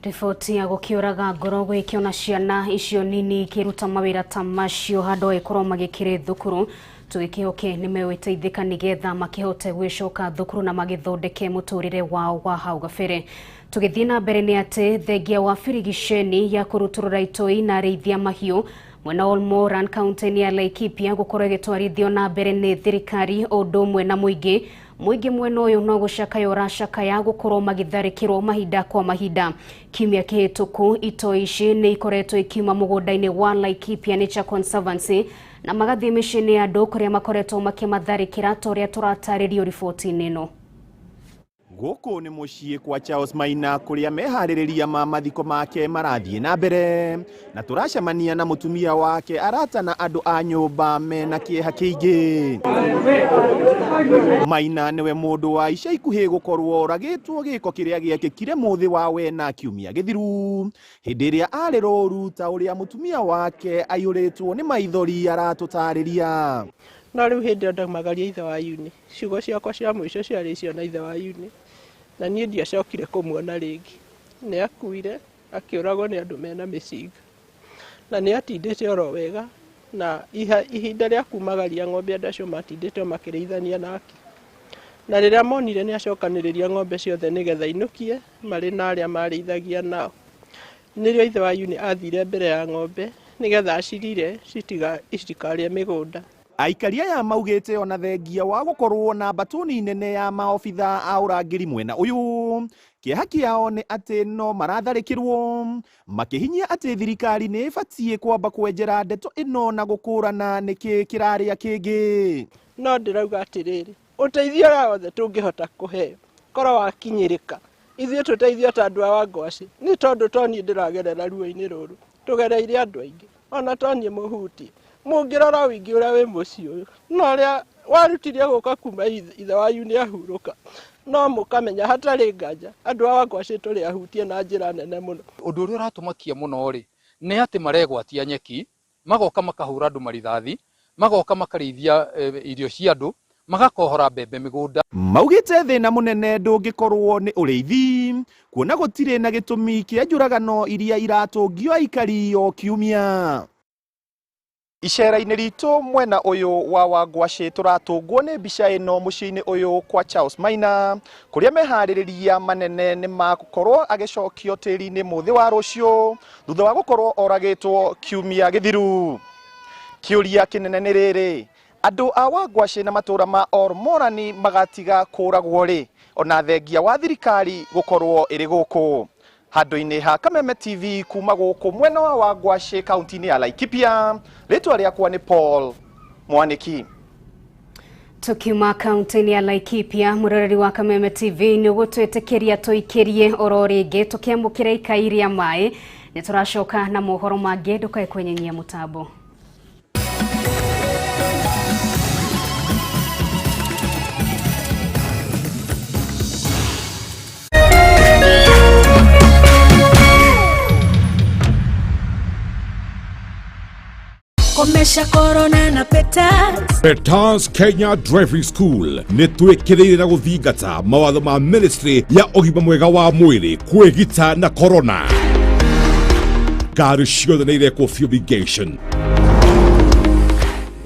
Riboti ya gũkĩũraga ngoro gũgĩkĩona ciana icio nini ikĩruta mawĩra ta macio handũ agĩkorwo magĩkĩrĩ thukuru, tũgĩkĩhoke nĩ megũteithĩka nĩgetha makĩhote gwĩcoka thukuru na magĩthondeke mũtũrĩre wao wa hau gabere. Tũgĩthiĩ na mbere nĩ atĩ thengia wa birigiceni ya kũrutũrũra itoi na arĩithia mahiũ mwena wa Olmoran kaunti-inĩ ya Laikipia gũkorwo ĩgĩtwarithio na mbere nĩ thirikari o ũndũ ũmwe na mũingĩ. Mũingĩ mwena ũyũ no gũcakaya ũracakaya gũkorwo magĩtharĩkĩrwo mahinda kwa mahinda. Kiumia kĩhĩtũku itoi ici nĩ ikoretwo ikiuma mũgũnda-inĩ wa Laikipia Nature Conservancy na magathiĩ mĩciĩ-inĩ ya andũ kũrĩa makoretwo makĩmatharĩkĩra ta ũrĩa tũratarĩrio riboti-inĩ ĩno. Gũkũ nĩ mũciĩ kwa Charles Maina kũrĩa meharĩrĩria ma mathiko make marathiĩ na mbere, na tũracemania na mũtumia wake arata na andũ a nyũmba mena kĩeha kĩingĩ. Maina nĩwe mũndũ wa ica ikuhĩ gũkorwo oragĩtwo gĩko kĩrĩa gĩekĩkire mũthĩ wa wena kiumia gĩthiru, hĩndĩ ĩrĩa arĩ rũru ta ũrĩa mũtumia wake aiyũrĩtwo nĩ maithori aratũtarĩria. No rĩu hĩndĩ ĩyo ndaumagaria ithe wa Yuni, ciugo ciakwa cia mũico ciarĩ icio na ithe wa Yuni, na niĩ ndiacokire kũmuona rĩngĩ. Nĩ akuire akĩũragwo nĩ andũ mena mĩcinga, na nĩ atindĩte oro wega, na ihinda rĩa kumagaria ng'ombe andũ acio matindĩte o makĩrĩithania nake. Na rĩrĩa monire nĩ acokanĩrĩria ng'ombe ciothe nĩgetha ainũkie marĩ na arĩa marĩithagia nao, nĩrĩo ithe wa Yuni athire mbere ya ng'ombe nĩgetha acirire itikarĩe mĩgũnda. Aikari aya maugĩte ona thengia wa gũkorwo na mbatuni nene ya maobitha a ũrangĩri mwena ũyũ, kĩeha kĩao nĩ atĩ no maratharĩkĩrwo, makĩhinyia atĩ thirikari nĩ ĩbatiĩ kwamba kwenjera ndeto ĩno na gũkũrana nĩkĩ kĩrarĩa kĩngĩ. No ndĩrauga atĩrĩrĩ, ũteithio ũrĩa wothe tũngĩhota kũheo korwo wakinyĩrĩka, ithuĩ tũteithio ta andũ a Wangwacĩ, nĩ tondũ to niĩ ndĩragerera ruo-inĩ rũrũ, tũgereire andũ aingĩ, ona to niĩ mũhutie. Mũngĩrora ũingĩ ũrĩa wĩ mũciĩ ũyũ, na ũrĩa warutire gũka kuma ithe wanyu nĩ ahurũka, no mũkamenya hatarĩ nganja andũ a Wangwacĩ tũrĩ ahutie na njĩra nene mũno. Ũndũ ũrĩa ũratũmakia mũno rĩ, nĩ atĩ maregwatia nyeki Magoka makahũra andũ marithathi, magoka makarĩithia irio cia andũ, magakohora mbembe mĩgũnda. Maugĩte thĩna mũnene ndũngĩkorwo nĩ ũrĩithi kuona gũtirĩ na gĩtũmi kĩa njũragano iria iratũngio aikari o kiumia. Icera-inĩ ritũ mwena ũyũ wa Wangwacĩ tũratũngwo nĩ mbica ĩno mũciĩ-inĩ ũyũ kwa Charles Maina kũrĩa meharĩrĩria manene nĩ magũkorwo agĩcokio tĩri-inĩ mũthĩ wa rũciũ thutha wa gũkorwo oragĩtwo kiumia gĩthiru. Kĩũria kĩnene nĩ rĩrĩ, andũ a Wangwacĩ na matũra ma Ormorani magatiga kũragwo rĩ ona thengia wa thirikari gũkorwo ĩrĩ gũkũ? Handũ-inĩ ha Kameme TV kuma gũkũ mwena wa Wangwacĩ kaunti-inĩ ya Laikipia, rĩtwa rĩakwa nĩ Paul Mwaniki. Tukiuma kaunti-inĩ ya Laikipia, mũroreri wa Kameme TV nĩ ũgũtwĩtĩkĩria tũikĩrie oro rĩngĩ tũkĩamũkĩra ikai rĩa maĩ. Nĩ tũracoka na mohoro mangĩ, ndũkae kwenyenyia mũtambo. Komesha corona na Petals. Petals Kenya Driving School nĩ twĩkĩrĩire na gũthingata mawatho ma ministry ya ũgima mwega wa mwĩrĩ kwĩgita na corona. Ngari ciothe nĩ irekwo fumigation.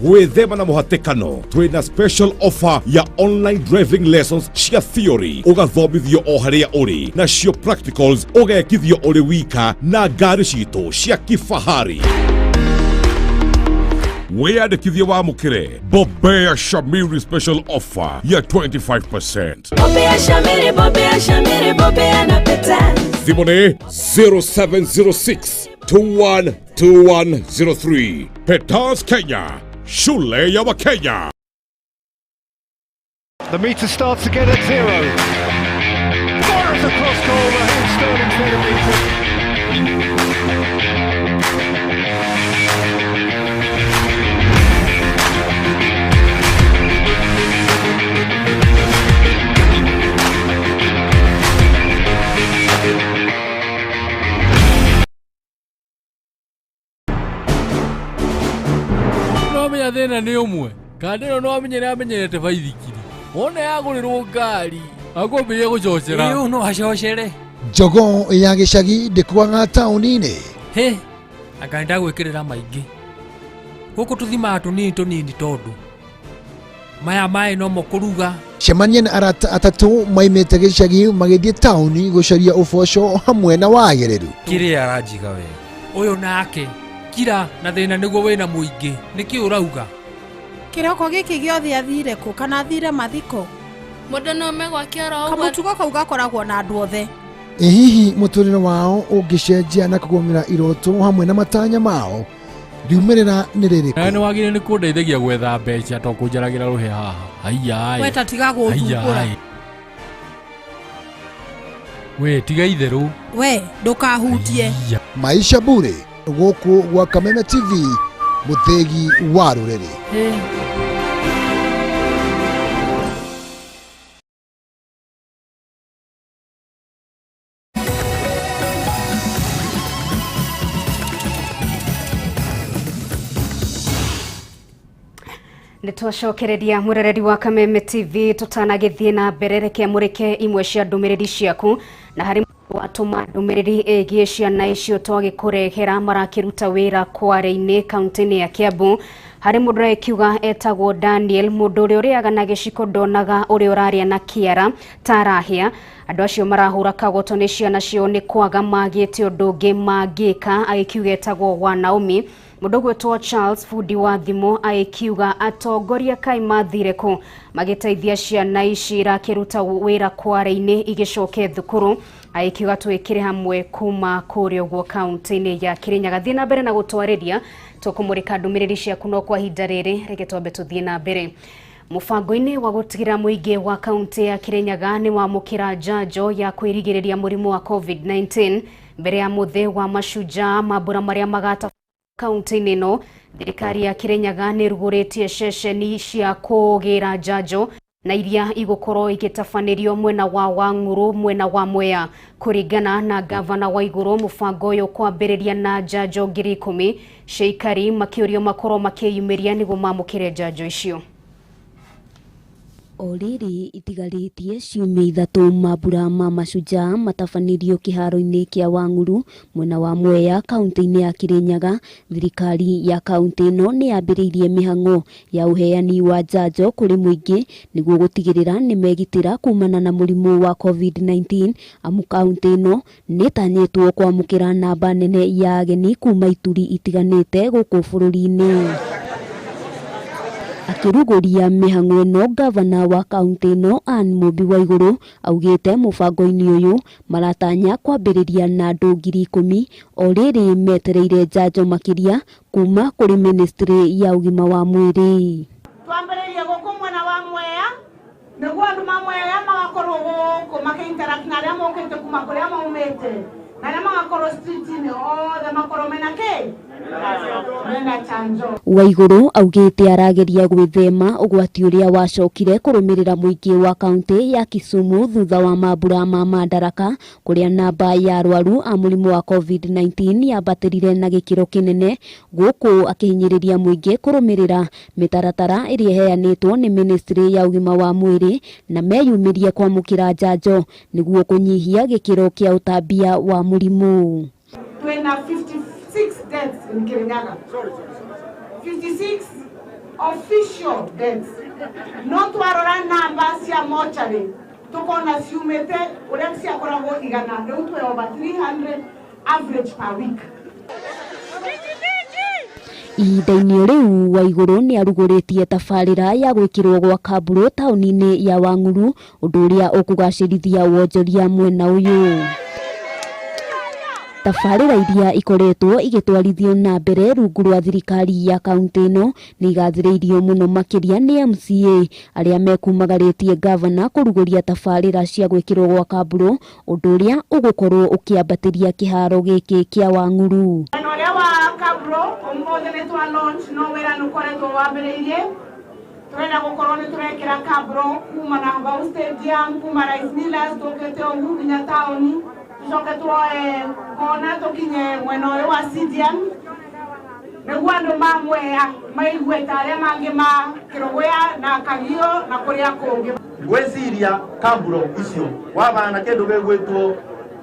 Gwĩthema na mũhatĩkano, twĩna special offer ya online driving lessons cia theory ũgathomithio o harĩa ũrĩ, nacio practicals ũgekithio ũrĩ wika na ngari citũ cia kifahari. Wĩyandĩkithie wamũkĩre Bobea Shamiri special offer ya 25%. Bobea Shamiri, Bobea Shamiri, Bobea na Petals. Thimũ nĩ 0706 212103. Petals Kenya, shule ya Wakenya. The meter starts again at 0. Fires across goal, Raheem Sterling's there to meet it. No menya thĩna nĩ ũmwe kanda ĩno no amenye nĩ amenyerete baithikiri wona yagũrĩrwo ngari akwambĩrĩria gũcocera. Ĩĩ, no acocere. Jogoo ya gĩcagi ndĩkuaga taũni-inĩ. Hĩ, anga nĩndagwĩkĩrĩra maingĩ gũkũ tũthimaga tũnini tũnini tondũ maya maĩ nomo kũruga. Cemania na arata atatũ maimĩte gĩcagi magĩthiĩ taũni gũcaria ũboco hamwe na wagĩrĩru. Kĩrĩa aranjiga we ũyũ nake kira na thĩna nĩguo wĩna mũingĩ nĩkĩ ũrauga? Kĩroko gĩkĩ gĩothe athire kũ kana athire mathiko? Mũndũ no ome gwake oro ũguo. Kamũtugo kau gakoragwo na andũ othe. Ĩ hihi mũtũrĩre wao ũngĩcenjia na kũgũmĩra iroto hamwe na matanya mao, riumĩrĩra nĩ rĩrĩkũ? Nawe nĩ wagĩrĩire nĩ kũndeithagia gwetha mbeca to kũnjaragĩra rũhĩ haha. Haiya. We ta tiga gũthumbũra. We tiga itherũ. We ndũkahutie. Maisha Bure gũkũ gwa Kameme TV, mũthĩgi wa rũrĩrĩ. Nĩ twacokereria mũrereri wa Kameme TV tũtanagĩthiĩ na mbere, reke mũrĩke imwe cia ndũmĩrĩri ciaku na harĩ watũma ndũmĩrĩri ĩgiĩ ciana icio twagĩkũrehera marakĩruta wĩra kware-inĩ kaunti-inĩ ya Kiambu. Harĩ mũndũ ũrakiuga etagwo Daniel, mũndũ ũrĩa ũrĩaga na gĩciko ndonaga ũrĩa ũrarĩa na kĩara tarahĩa. Andũ acio marahũra kagoto nĩ ciana ciao nĩ kwaga magĩte ũndũ ũngĩ mangĩka, agĩkiuga etagwo wa Naomi. Mũndũ ũgwĩtwo Charles bundi wa thimũ agĩkiuga atongoria kaĩ mathire kũ magĩteithia ciana ici irakĩruta wĩra kware-inĩ igĩcoke thukuru, agĩkiuga twĩkĩre hamwe kuma kũrĩa ũguo kaunti-inĩ ya Kirinyaga. Thiĩ na mbere na gũtwarĩria tũkũmũrĩka ndũmĩrĩri ciaku, no kwa ihinda rĩrĩ reke twambe tũthiĩ na mbere. Mũbango-inĩ wa gũtigĩra mũingĩ wa kaunti ya Kirinyaga nĩ wamũkĩra njanjo ya kwĩrigĩrĩria mũrimũ wa COVID-19 mbere ya mũthĩ wa mashujaa mambũra marĩa magata kaunti-inĩ ĩno. Thirikari ya Kirinyaga nĩ ĩrugũrĩtie ceceni cia kũgĩra njanjo Na iria igũkorwo igĩtabanĩrio mwena wa Wang'ũrũ mwena wa Mwea. Kũringana na gavana wa Igũrũ, mũbango ũyũ kwambĩrĩria na njanjo 10,000 cia aikari makĩũrio makorwo makĩyumĩria nĩguo mamũkĩre njanjo icio. O rĩrĩ itigarĩtie ciumia 3 mambura ma Mashujaa matabanĩrio kĩharo-inĩ kĩa Wang'ũrũ mwena wa Mwea kaunti-inĩ ya Kirinyaga, thirikari ya kaunti ĩno nĩ yambĩrĩirie mĩhang'o ya ũheani wa njanjo kũrĩ mũingĩ nĩguo gũtigĩrĩra nĩmegitĩra kumana na mũrimũ wa COVID-19, amu kaunti ĩno nĩĩtanyĩtwo kwamũkĩra namba nene ya ageni kuma ituri itiganĩte gũkũ bũrũri-inĩ. Akĩrugũria mĩhang'o ĩno, gavana wa kaunti ĩno Anne Mũmbi wa Igũrũ augĩte mũbango-inĩ ũyũ maratanya kwambĩrĩria na andũ 10,000 o rĩrĩ metereire njanjo makĩria kuma kũrĩ ministry ya ũgima wa mwĩrĩ. Twambĩrĩrie gũkũ mwena wa Mwea nĩguo andũ ma Mwea magakorwo gũkũ makĩ-interact na arĩa mokĩte kuma kũrĩa maumĩte na arĩa magakorwo street-inĩ othe makorwo mena kĩ mena chanjo. Waigũrũ augĩte arageria gwĩthema ũgwati ũrĩa wacokire kũrũmĩrĩra mũingĩ wa kaunti ya Kisumu thutha wa mambura ma Madaraka kũrĩa namba ya arwaru a mũrimũ wa COVID-19 yambatĩrire na gĩkĩro kĩnene, gũkũ akĩhinyĩrĩria mũingĩ kũrũmĩrĩra mĩtaratara ĩrĩa ĩheanĩtwo nĩ ministry ya ũgima wa mwĩrĩ na meyumĩrie kwamũkĩra njanjo nĩguo kũnyihia gĩkĩro kĩa ũtambia wa mũrimũ. Twĩna 56 deaths in Kirinyaga. 56 official deaths. No twarora namba cia mortuary tukona ciumĩte ũrĩa ciakoragwo 100, rĩu twĩ over 300 average per week. Ihinda-inĩ rĩu Waigũrũ nĩ arugũrĩtie tabarĩra ya gwĩkĩrwo gwa kambũrũ taũni-inĩ ya Wang'ũrũ, ũndũ ũrĩa ũkũgacĩrithia wonjoria mwena ũyũ. Tabarĩra iria ikoretwo igĩtwarithio na mbere rungu rwa thirikari ya kaunti ĩno nĩ igathĩrĩirio mũno makĩria nĩ MCA arĩa mekumagarĩtie gavana kũrugũria tabarĩra cia gwĩkĩrwo gwa kambũrũ, ũndũ ũrĩa ũgũkorwo ũkĩambatĩria kĩharo gĩkĩ kĩa Wang'ũrũ. Mwena ũrĩa wa kambũrũ ũmũthĩ nĩ twa launch no wĩra nĩ ũkoretwo wambĩrĩirie. Tũrenda gũkorwo nĩ tũrekĩra kambũrũ kuma na Mbau Stadium, kuma Rice Millers tũkĩte ũguo nginya taũni, tucoke tuoe kona tũkinye mwena ũyũ wa CDM nĩguo andũ ma Mwea maigue ta arĩa mangĩ ma Kĩrũgũya na Kagio na kũrĩa kũngĩ. Ngwĩciria kambũro icio wabana kĩndũ gĩgwĩtwo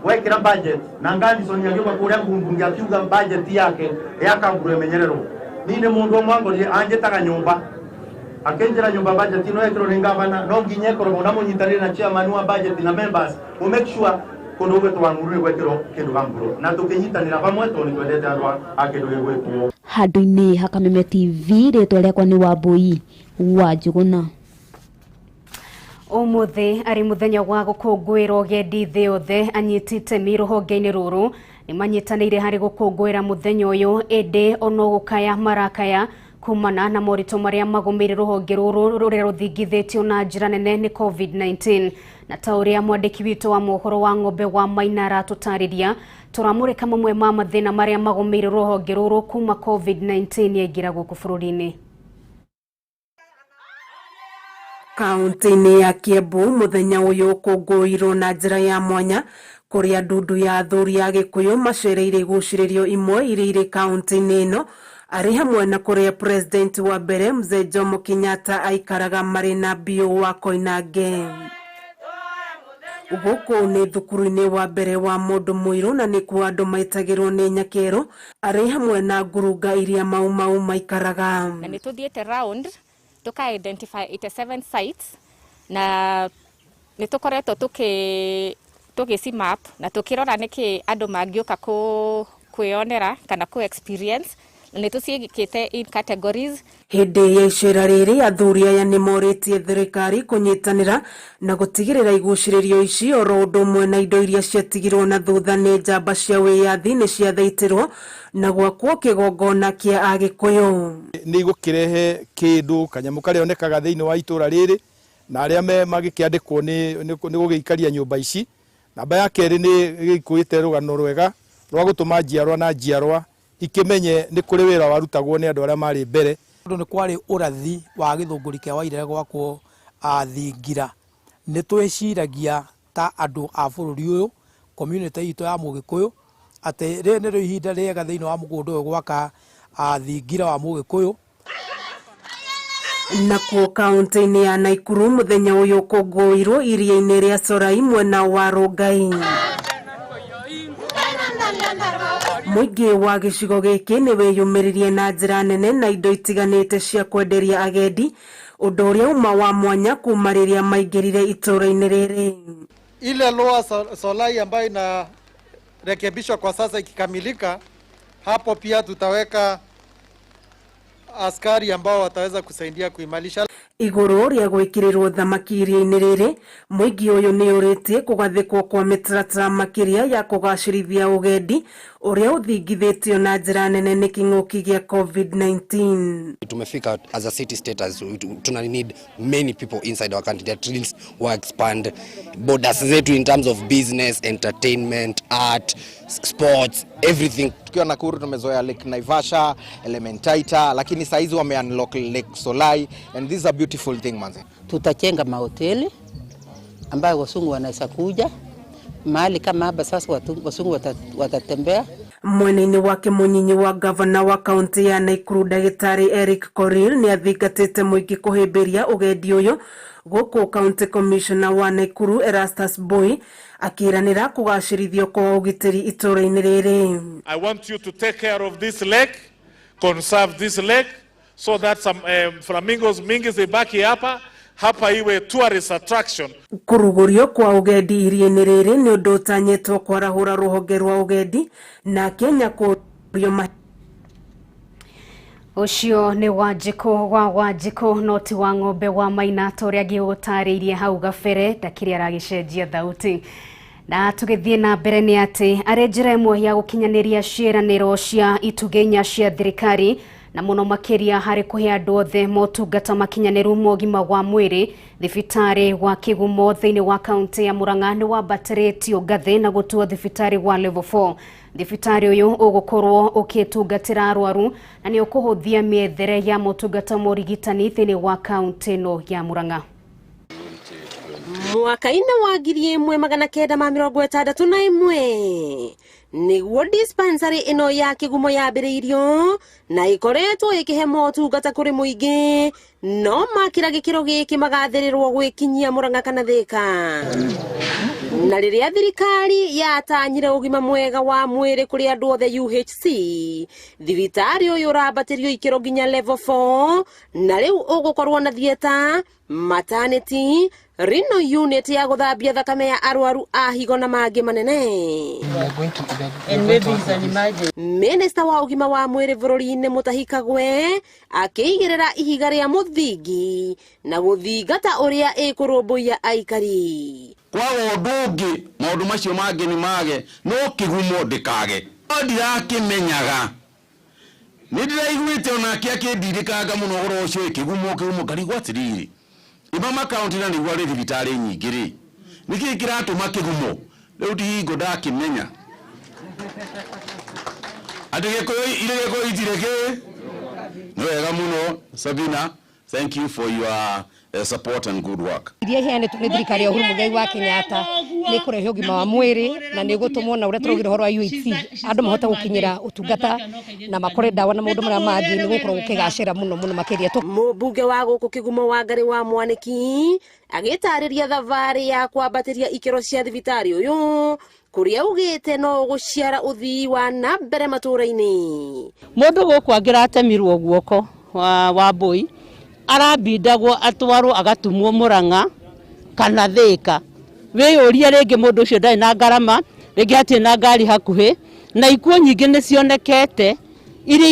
wekĩra budget na Ngandison agĩũka kũrĩa mbunge akiuga budget yake ya kambũro ĩmenyererwo. Niĩ nĩ mũndũ ũmwe angorire anjĩtaga nyũmba akĩnjĩra nyũmba budget ĩno ĩkĩrwo nĩ gavana no nginya ĩkorwo na mũnyitanĩri na chairman wa budget na members mu make sure kũndũ gwĩtwo Wang'ũrũ nĩ gwekĩrwo kĩndũ kambũro na tũkĩnyitanĩra hamwe tondũ nĩ twendete andũ a kĩndũ gĩgwĩtwo. Handũ-inĩ ha Kameme TV, rĩtwa rĩakwa nĩ Wambui wa Njũgũna. Ũmũthĩ arĩ mũthenya wa gũkũngũĩra ũgendi thĩ yothe, anyiti itemi rũhonge-inĩ rũrũ nĩ manyitanĩire harĩ gũkũngũĩra mũthenya ũyũ, ĩndĩ ono gũkaya marakaya kumana na moritũ marĩa magũmĩire rũhonge rũrũ rũrĩa rũthingithĩtio na njĩra nene nĩ COVID-19. Na ta ũrĩa mwandĩki witũ wa mohoro wa Ng'ombe wa Maina aratũtarĩria, tũramũrĩka mamwe ma mathĩna marĩa magũmĩire rũhonge rũrũ kuma COVID-19 yaingĩra gũkũ bũrũri-inĩ. Kaunti-inĩ ya Kiambu mũthenya ũyũ ũkũngũĩirwo na njĩra ya mwanya kũrĩa ndundu ya athuri a Gĩkũyũ macereire igucĩrĩrio imwe iria irĩ kaunti-inĩ ĩno, arĩ hamwe na kũrĩa president wa mbere Mzee Jomo Kenyatta aikaraga marĩ na Biũ wa Koinange. Gũkũ nĩ thukuru-inĩ wa mbere wa mũndũ mũirũ na nĩkuo andũ maitagĩrwo nĩ nyakero arĩ hamwe na ngurunga iria Mau Mau maikaraga. Na nĩ tũthiĩte round tũka identify 87 sites na nĩ tũkoretwo tũgĩci map na tũkĩrora nĩkĩ andũ mangĩũka kwĩyonera kana kũ experience na nĩ tũciĩkĩte in categories. Hĩndĩ ya icera rĩrĩ athuri aya nĩ morĩtie thirikari kũnyitanĩra na gũtigĩrĩra igucĩrĩrio ici oro ũndũ ũmwe na indo iria ciatigirwo na thutha nĩ njamba cia wĩyathi nĩ ciathaitĩrwo na gwakwo kĩgongona kĩa Agĩkũyũ. Nĩ igũkĩrehe kĩndũ kanyamũ karĩa onekaga thĩinĩ wa itũra rĩrĩ na arĩa me magĩkĩandĩkwo nĩ gũgĩikaria nyũmba ici. Namba ya kerĩ nĩ gĩkuĩte rũgano rwega rwa gũtũma njiarwa na njiarwa ikimenye nĩ kũrĩ wĩra warutagwo nĩ andũ arĩa marĩ mbere. Tondũ nĩ kwarĩ ũrathi wa gĩthũngũri kĩa Wairere gwakwo Thingira nĩ twĩciragia ta andũ a bũrũri ũyũ, community itũ ya Mũgĩkũyũ, atĩ rĩrĩ nĩrĩo ihinda rĩega thĩinĩ wa mũgũnda ũyũ gwaka thingira wa Mũgĩkũyũ. Nakuo kaunti-inĩ ya Naikuru mũthenya ũyũ ũkũngũĩirwo iria-inĩ rĩa Sorai mwena wa Rongai. Mũingĩ wa gĩcigo gĩkĩ nĩ wĩyumĩririe na njĩra nene na indo itiganĩte cia kwenderia agendi, ũndũ ũrĩa uma wa mwanya kuma rĩrĩa maingĩrire itũũra-inĩ rĩrĩ. Ile Lower Solai ambayo inarekebishwa kwa sasa ikikamilika, hapo pia tutaweka askari ambao wataweza kusaidia kuimarisha. Igũrũ rĩa gwĩkĩrĩrwo thamaki iria-inĩ rĩrĩ, mũingĩ ũyũ nĩ ũrĩtie kũgathĩkwo kwa mĩtaratara makĩria ya kũgacĩrithia ũgendi ũrĩa ũthingithĩtio na njĩra nene nĩ kĩng'ũki gĩa COVID-19. Tumefika as a city status, tuna need many people inside our country that really wa expand borders zetu in terms of business, entertainment, art, sports, everything. Tukiwa Nakuru tumezoea Lake Naivasha, Elementaita, lakini saizi wame unlock Lake Solai and this is a beautiful thing, manze. Tutajenga mahoteli ambayo wasungu wanaweza kuja mahali kama hapa sasa, wasungu watatembea. Mwena-inĩ wake mũnyinyi wa gavana wa kaunti ya Nakuru ndagĩtarĩ Eric Korir nĩ athingatĩte mũingĩ kũhĩmbĩria ũgendi ũyũ, gũkũ county commissioner wa Nakuru Erastus Boy akĩranĩra kũgacĩrithio kwa ũgitĩri itũũra-inĩ rĩrĩ. I want you to take care of this lake, conserve this lake so that some flamingos mingi zibaki hapa, hapa iwe tourist attraction. Kũrugũrio kwa ũgendi iria-inĩ rĩrĩ nĩ ũndũ ũtanyĩtwo kwarahũra rũhonge rwa ũgendi na Kenya kũrio. Ũcio nĩ Wanjikũ wa Wanjikũ no ti wa ng'ombe wa Maina ta ũrĩa ngĩgũtarĩirie hau gabere, ndakĩrĩ aragĩcenjia thauti. Na tũgĩthiĩ na mbere nĩ atĩ arĩ njĩra ĩmwe ya gũkinyanĩria ciĩranĩro cia itugĩ inya cia thirikari na mũno makĩria harĩ kũhe andũ othe motungata makinyanĩru ma ũgima wa mwĩrĩ, thibitarĩ wa Kĩgumo thĩinĩ wa kaunti ya Murang'a nĩ wambatĩrĩtio ngathĩ na gũtuo thibitarĩ wa level 4. Thibitarĩ ũyũ ũgũkorwo ũkĩtungatĩra arwaru na nĩ ũkũhũthia mĩethere ya motungata ma ũrigitani thĩinĩ wa kaunti ĩno ya Murang'a. Mwaka-inĩ wa 1961 nĩguo dispensary ĩno ya Kĩgumo yambĩrĩirio na ĩkoretwo ĩkĩhe motungata kũrĩ mũingĩ, no makĩra gĩkĩro gĩkĩ magathĩrĩrwo gwĩkinyia Murang'a kana Thĩka. Na rĩrĩa thirikari yatanyire ũgima mwega wa mwĩrĩ kũrĩ andũ othe UHC, thibitarĩ ũyũ ũrambatĩrio ikĩro nginya level 4 na rĩu ũgũkorwo na theatre, maternity, renal unit ya gũthambia thakame ya arwaru a higo na mangĩ manene. Minista wa ũgima wa mwĩrĩ bũrũri-inĩ Mutahi Kagwe akĩigĩrĩra ihiga rĩa mũthingi na gũthingata ũrĩa ĩkũrũmbũiya aikari. Kwaga ũndũ ũngĩ maũndũ macio mangĩ nĩ mage no Kĩgumo ndĩkage. No ndirakĩmenyaga, nĩ ndĩraiguĩte onake akĩndirikanga mũno ũhoro ũcio, Kĩgumo Kĩgumo, ngarigwo atĩrĩrĩ, Imama kaunti na nĩguo arĩ thibitarĩ nyingĩ rĩ, nĩkĩĩ kĩratũma Kĩgumo rĩu ti hingo ndakĩmenya atĩ Gĩkũyũ irĩ Gĩkũyũ itirĩ kĩ. Nĩ wega mũno Sabina, thank you for your support and good work. Iria iheanĩtwo nĩ thirikari ya Uhuru Muigai wa Kenyatta nĩ kũrehe ũgima wa mwĩrĩ na nĩ gũtũmwo na ũrĩa tũraugire ũhoro wa UHC andũ mahote gũkinyĩra ũtungata na makore ndawa na maũndũ marĩa mangĩ nĩ gũkorwo gũkĩgacĩra mũno mũno makĩria. Mũmbunge wa gũkũ Kĩgumo Wangari wa Mwaniki agĩtarĩria thabarĩ ya kwambatĩria ikĩro cia thibitarĩ ũyũ kũrĩa ugĩte no gũciara ũthii wa na mbere matũũra-inĩ. Mũndũ gũkũ angĩratemirwo guoko wa mbũi arabindagwo atwarwo agatumwo Murang'a kana Thĩka. Wĩyũrie rĩngĩ mũndũ ũcio ndarĩ na ngarama, rĩngĩ hatirĩ na ngari hakuhĩ, na ikuũ nyingĩ nĩ cionekete iria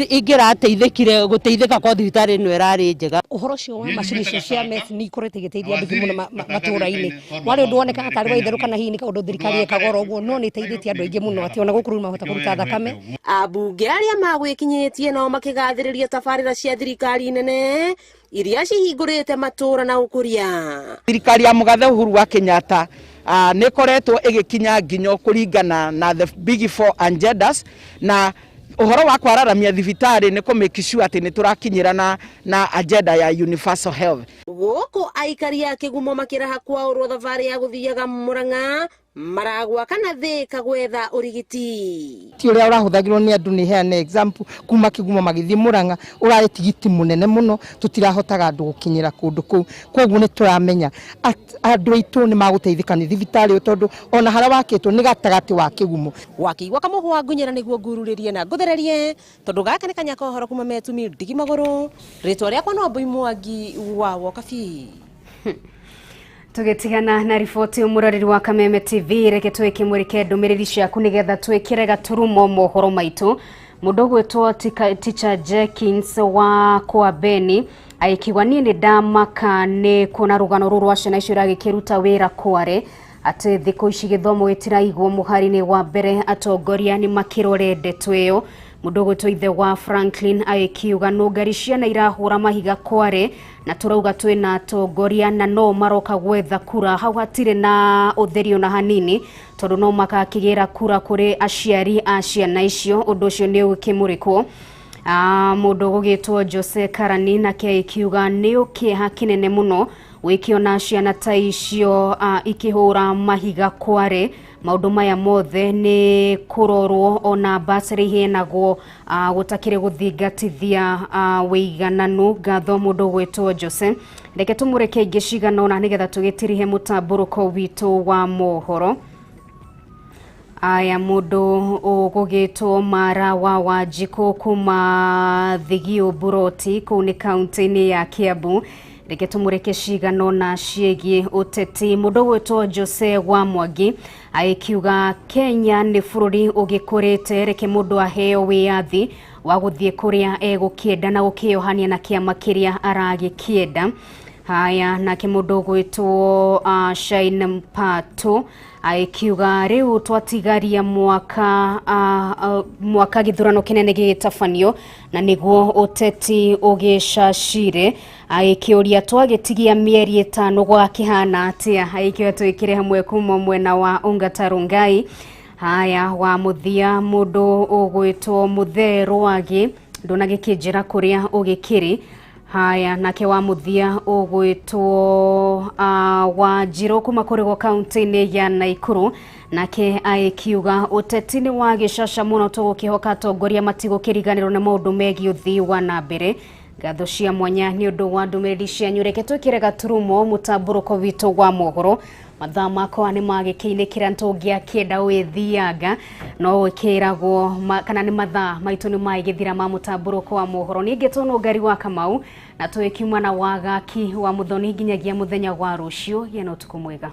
ingĩrateithĩkire gũteithĩka kwa thibitarĩ ĩno ĩrarĩ njega. Ũhoro ũcio wa macini icio cia MES nĩ ikoretwo igĩteithia andũ aingĩ mũno matũũra-inĩ. Warĩ ũndũ wonekaga tarĩ wa itherũ kana hihi nĩ kaũndũ thirikari ĩkaga oro ũguo, no nĩ ĩteithĩtie andũ aingĩ mũno atĩ ona gũkũ rĩu mahota kũruta thakame. Ambunge arĩa magwĩkinyĩtie nao makĩgathĩrĩria tabarĩra cia thirikari nene iria cihingũrĩte matũũra na ũkũria. Thirikari ya mũgathe Uhuru wa Kenyatta nĩ ĩkoretwo ĩgĩkinya nginyo kũringana na the big four agendas, na ũhoro wa kwararamia thibitarĩ nĩ kũ make sure atĩ nĩ tũrakinyĩra na agenda ya universal health. Gũkũ aikari a Kĩgumo makĩraha kwaũrwo thabarĩ ya gũthiaga Murang'a, Maragwa kana Thĩka gwetha ũrigiti. Ti ũrĩa ũrahũthagĩrwo nĩ andũ, nĩ heane example, kuma Kĩgumo magĩthiĩ Murang'a ũrarĩ tigiti mũnene mũno, tũtirahotaga andũ gũkinyĩra kũndũ kũu. Koguo nĩ tũramenya andũ aitũ nĩ magũteithĩka nĩ thibitarĩ ũyũ, tondũ ona harĩa wakĩtwo nĩ gatagatĩ wa Kĩgumo. Wakĩigua kamũhwa ngunyĩra nĩguo ngururĩrie na ngũthererie, tondũ gaka nĩ kanya ka ũhoro kuma Metumi ndigi magũrũ. Rĩtwa rĩakwa no Mbui Mwangi wa Wokabi. Tugitigana na riboti umuroreri wa Kameme TV, reke twikimurike ndumiriri ciaku nigetha twikire gaturumo mohoro maitu. Mundu gwitwo Teacher Jenkins wa Kwabeni aikiwa nie ni ndamaka ni kuona rugano ruru rwa ciana icio iragikiruta wira kware ati thiku ici githomo gitiraigwo muhari-ini wa mbere, atongoria ni makirore ndeto iyo. Mundu gwitwo ithe wa Franklin aikiuga nũngari ciana irahũra mahiga kware na turauga twina atongoria na no maroka gwetha kura, hau hatirĩ na ũtheri ona hanini tondu no makakĩgĩra kura kũrĩ aciari a ciana icio, ũndũ ũcio nĩ ũgĩkĩmũrĩkwo. Mũndũ ũgũgĩtwo Jose Karani nake aikiuga nĩ kĩeha kĩnene mũno wĩkĩona ciana ta icio ikĩhũra mahiga kware. Maũndũ maya mothe nĩ kũrorwo ona basarĩ iheanagwo gũtakĩrĩ gũthingatithia wĩigananu. Ngatho mũndũ ũgwĩtwo Jose. Reke tũmũreke ingĩ cigana ũna nĩgetha tũgĩtirihe mũtambũrũko witũ wa mohoro. Aya, mũndũ ũgũgĩtwo Mara wa Wanjikũ kuma Thigio Buroti kũu nĩ kaunti-inĩ ya Kiambu. Reke tũmũreke cigana ũna ciĩgiĩ ũteti. Mũndũ ũgwĩtwo Jose wa Mwangi aikiuga Kenya nĩ bũrũri ũgĩkũrĩte, reke mũndũ aheo wĩyathi wa gũthiĩ kũrĩa egũkĩenda na gũkĩohania na kĩama kĩrĩa aragĩkĩenda. Haya, nake mũndũ ũgwĩtwo Shine Mpato aikiuga rĩu twatigaria mwaka mwaka gĩthurano kĩnene gĩgĩtabanio na nĩguo ũteti ũgĩcacire. Agĩkĩũria twagĩtigia mĩeri 5 gwakĩhana atĩa. Agĩkĩũria twĩkĩre hamwe kuma mwena wa Ongata Rongai. Haya, wa mũthia mũndũ ũgwĩtwo Mũthee Rwagĩ ndũnagĩkĩnjĩra kũrĩa ũgĩkĩrĩ. Haya, nake wa mũthia ũgwĩtwo Wanjirũ kuma kũrĩgwo kaunti-inĩ ya Naikuru nake aikiuga ũteti nĩ wa gĩcaca mũno, tũgũkĩhoka atongoria matigũkĩriganĩrwo nĩ maũndũ megiĩ ũthii wa na mbere. Ngatho cia mwanya nĩ ũndũ wa ndũmĩrĩri cianyu. Reke twĩkĩre gaturumo mũtambũrũko witũ wa mohoro. Mathaa makwa nĩ magĩkĩinĩkĩra tũngĩakĩenda wĩthianga no wĩkĩragwo kana nĩ mathaa maitũ nĩ magĩthira ma mũtambũrũko wa mohoro. Ningĩ tũnũngari wa Kamau na twĩkiuma na wagaki wa Mũthoni nginyagia mũthenya wa rũciũ. Gĩa na ũtukũ mwega.